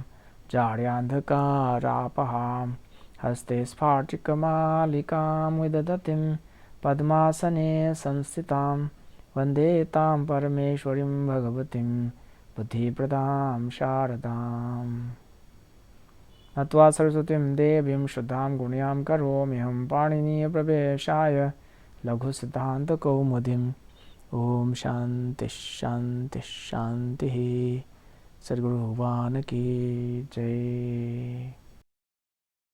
जाड्यान्धकारापहां हस्ते स्फाटिकमालिकां विदधतीं पद्मासने संस्थितां वन्दे तां परमेश्वरीं भगवतीं बुद्धिप्रदां शारदाम्। नत्वा सरस्वतीं देवीं शुद्धां गुण्यां करोम्यहं पाणिनीयप्रवेशाय लघुसिद्धान्तकौमुदीम्। ॐ शान्तिः शान्तिः शान्तिः। सद्गुरु भगवान की जय।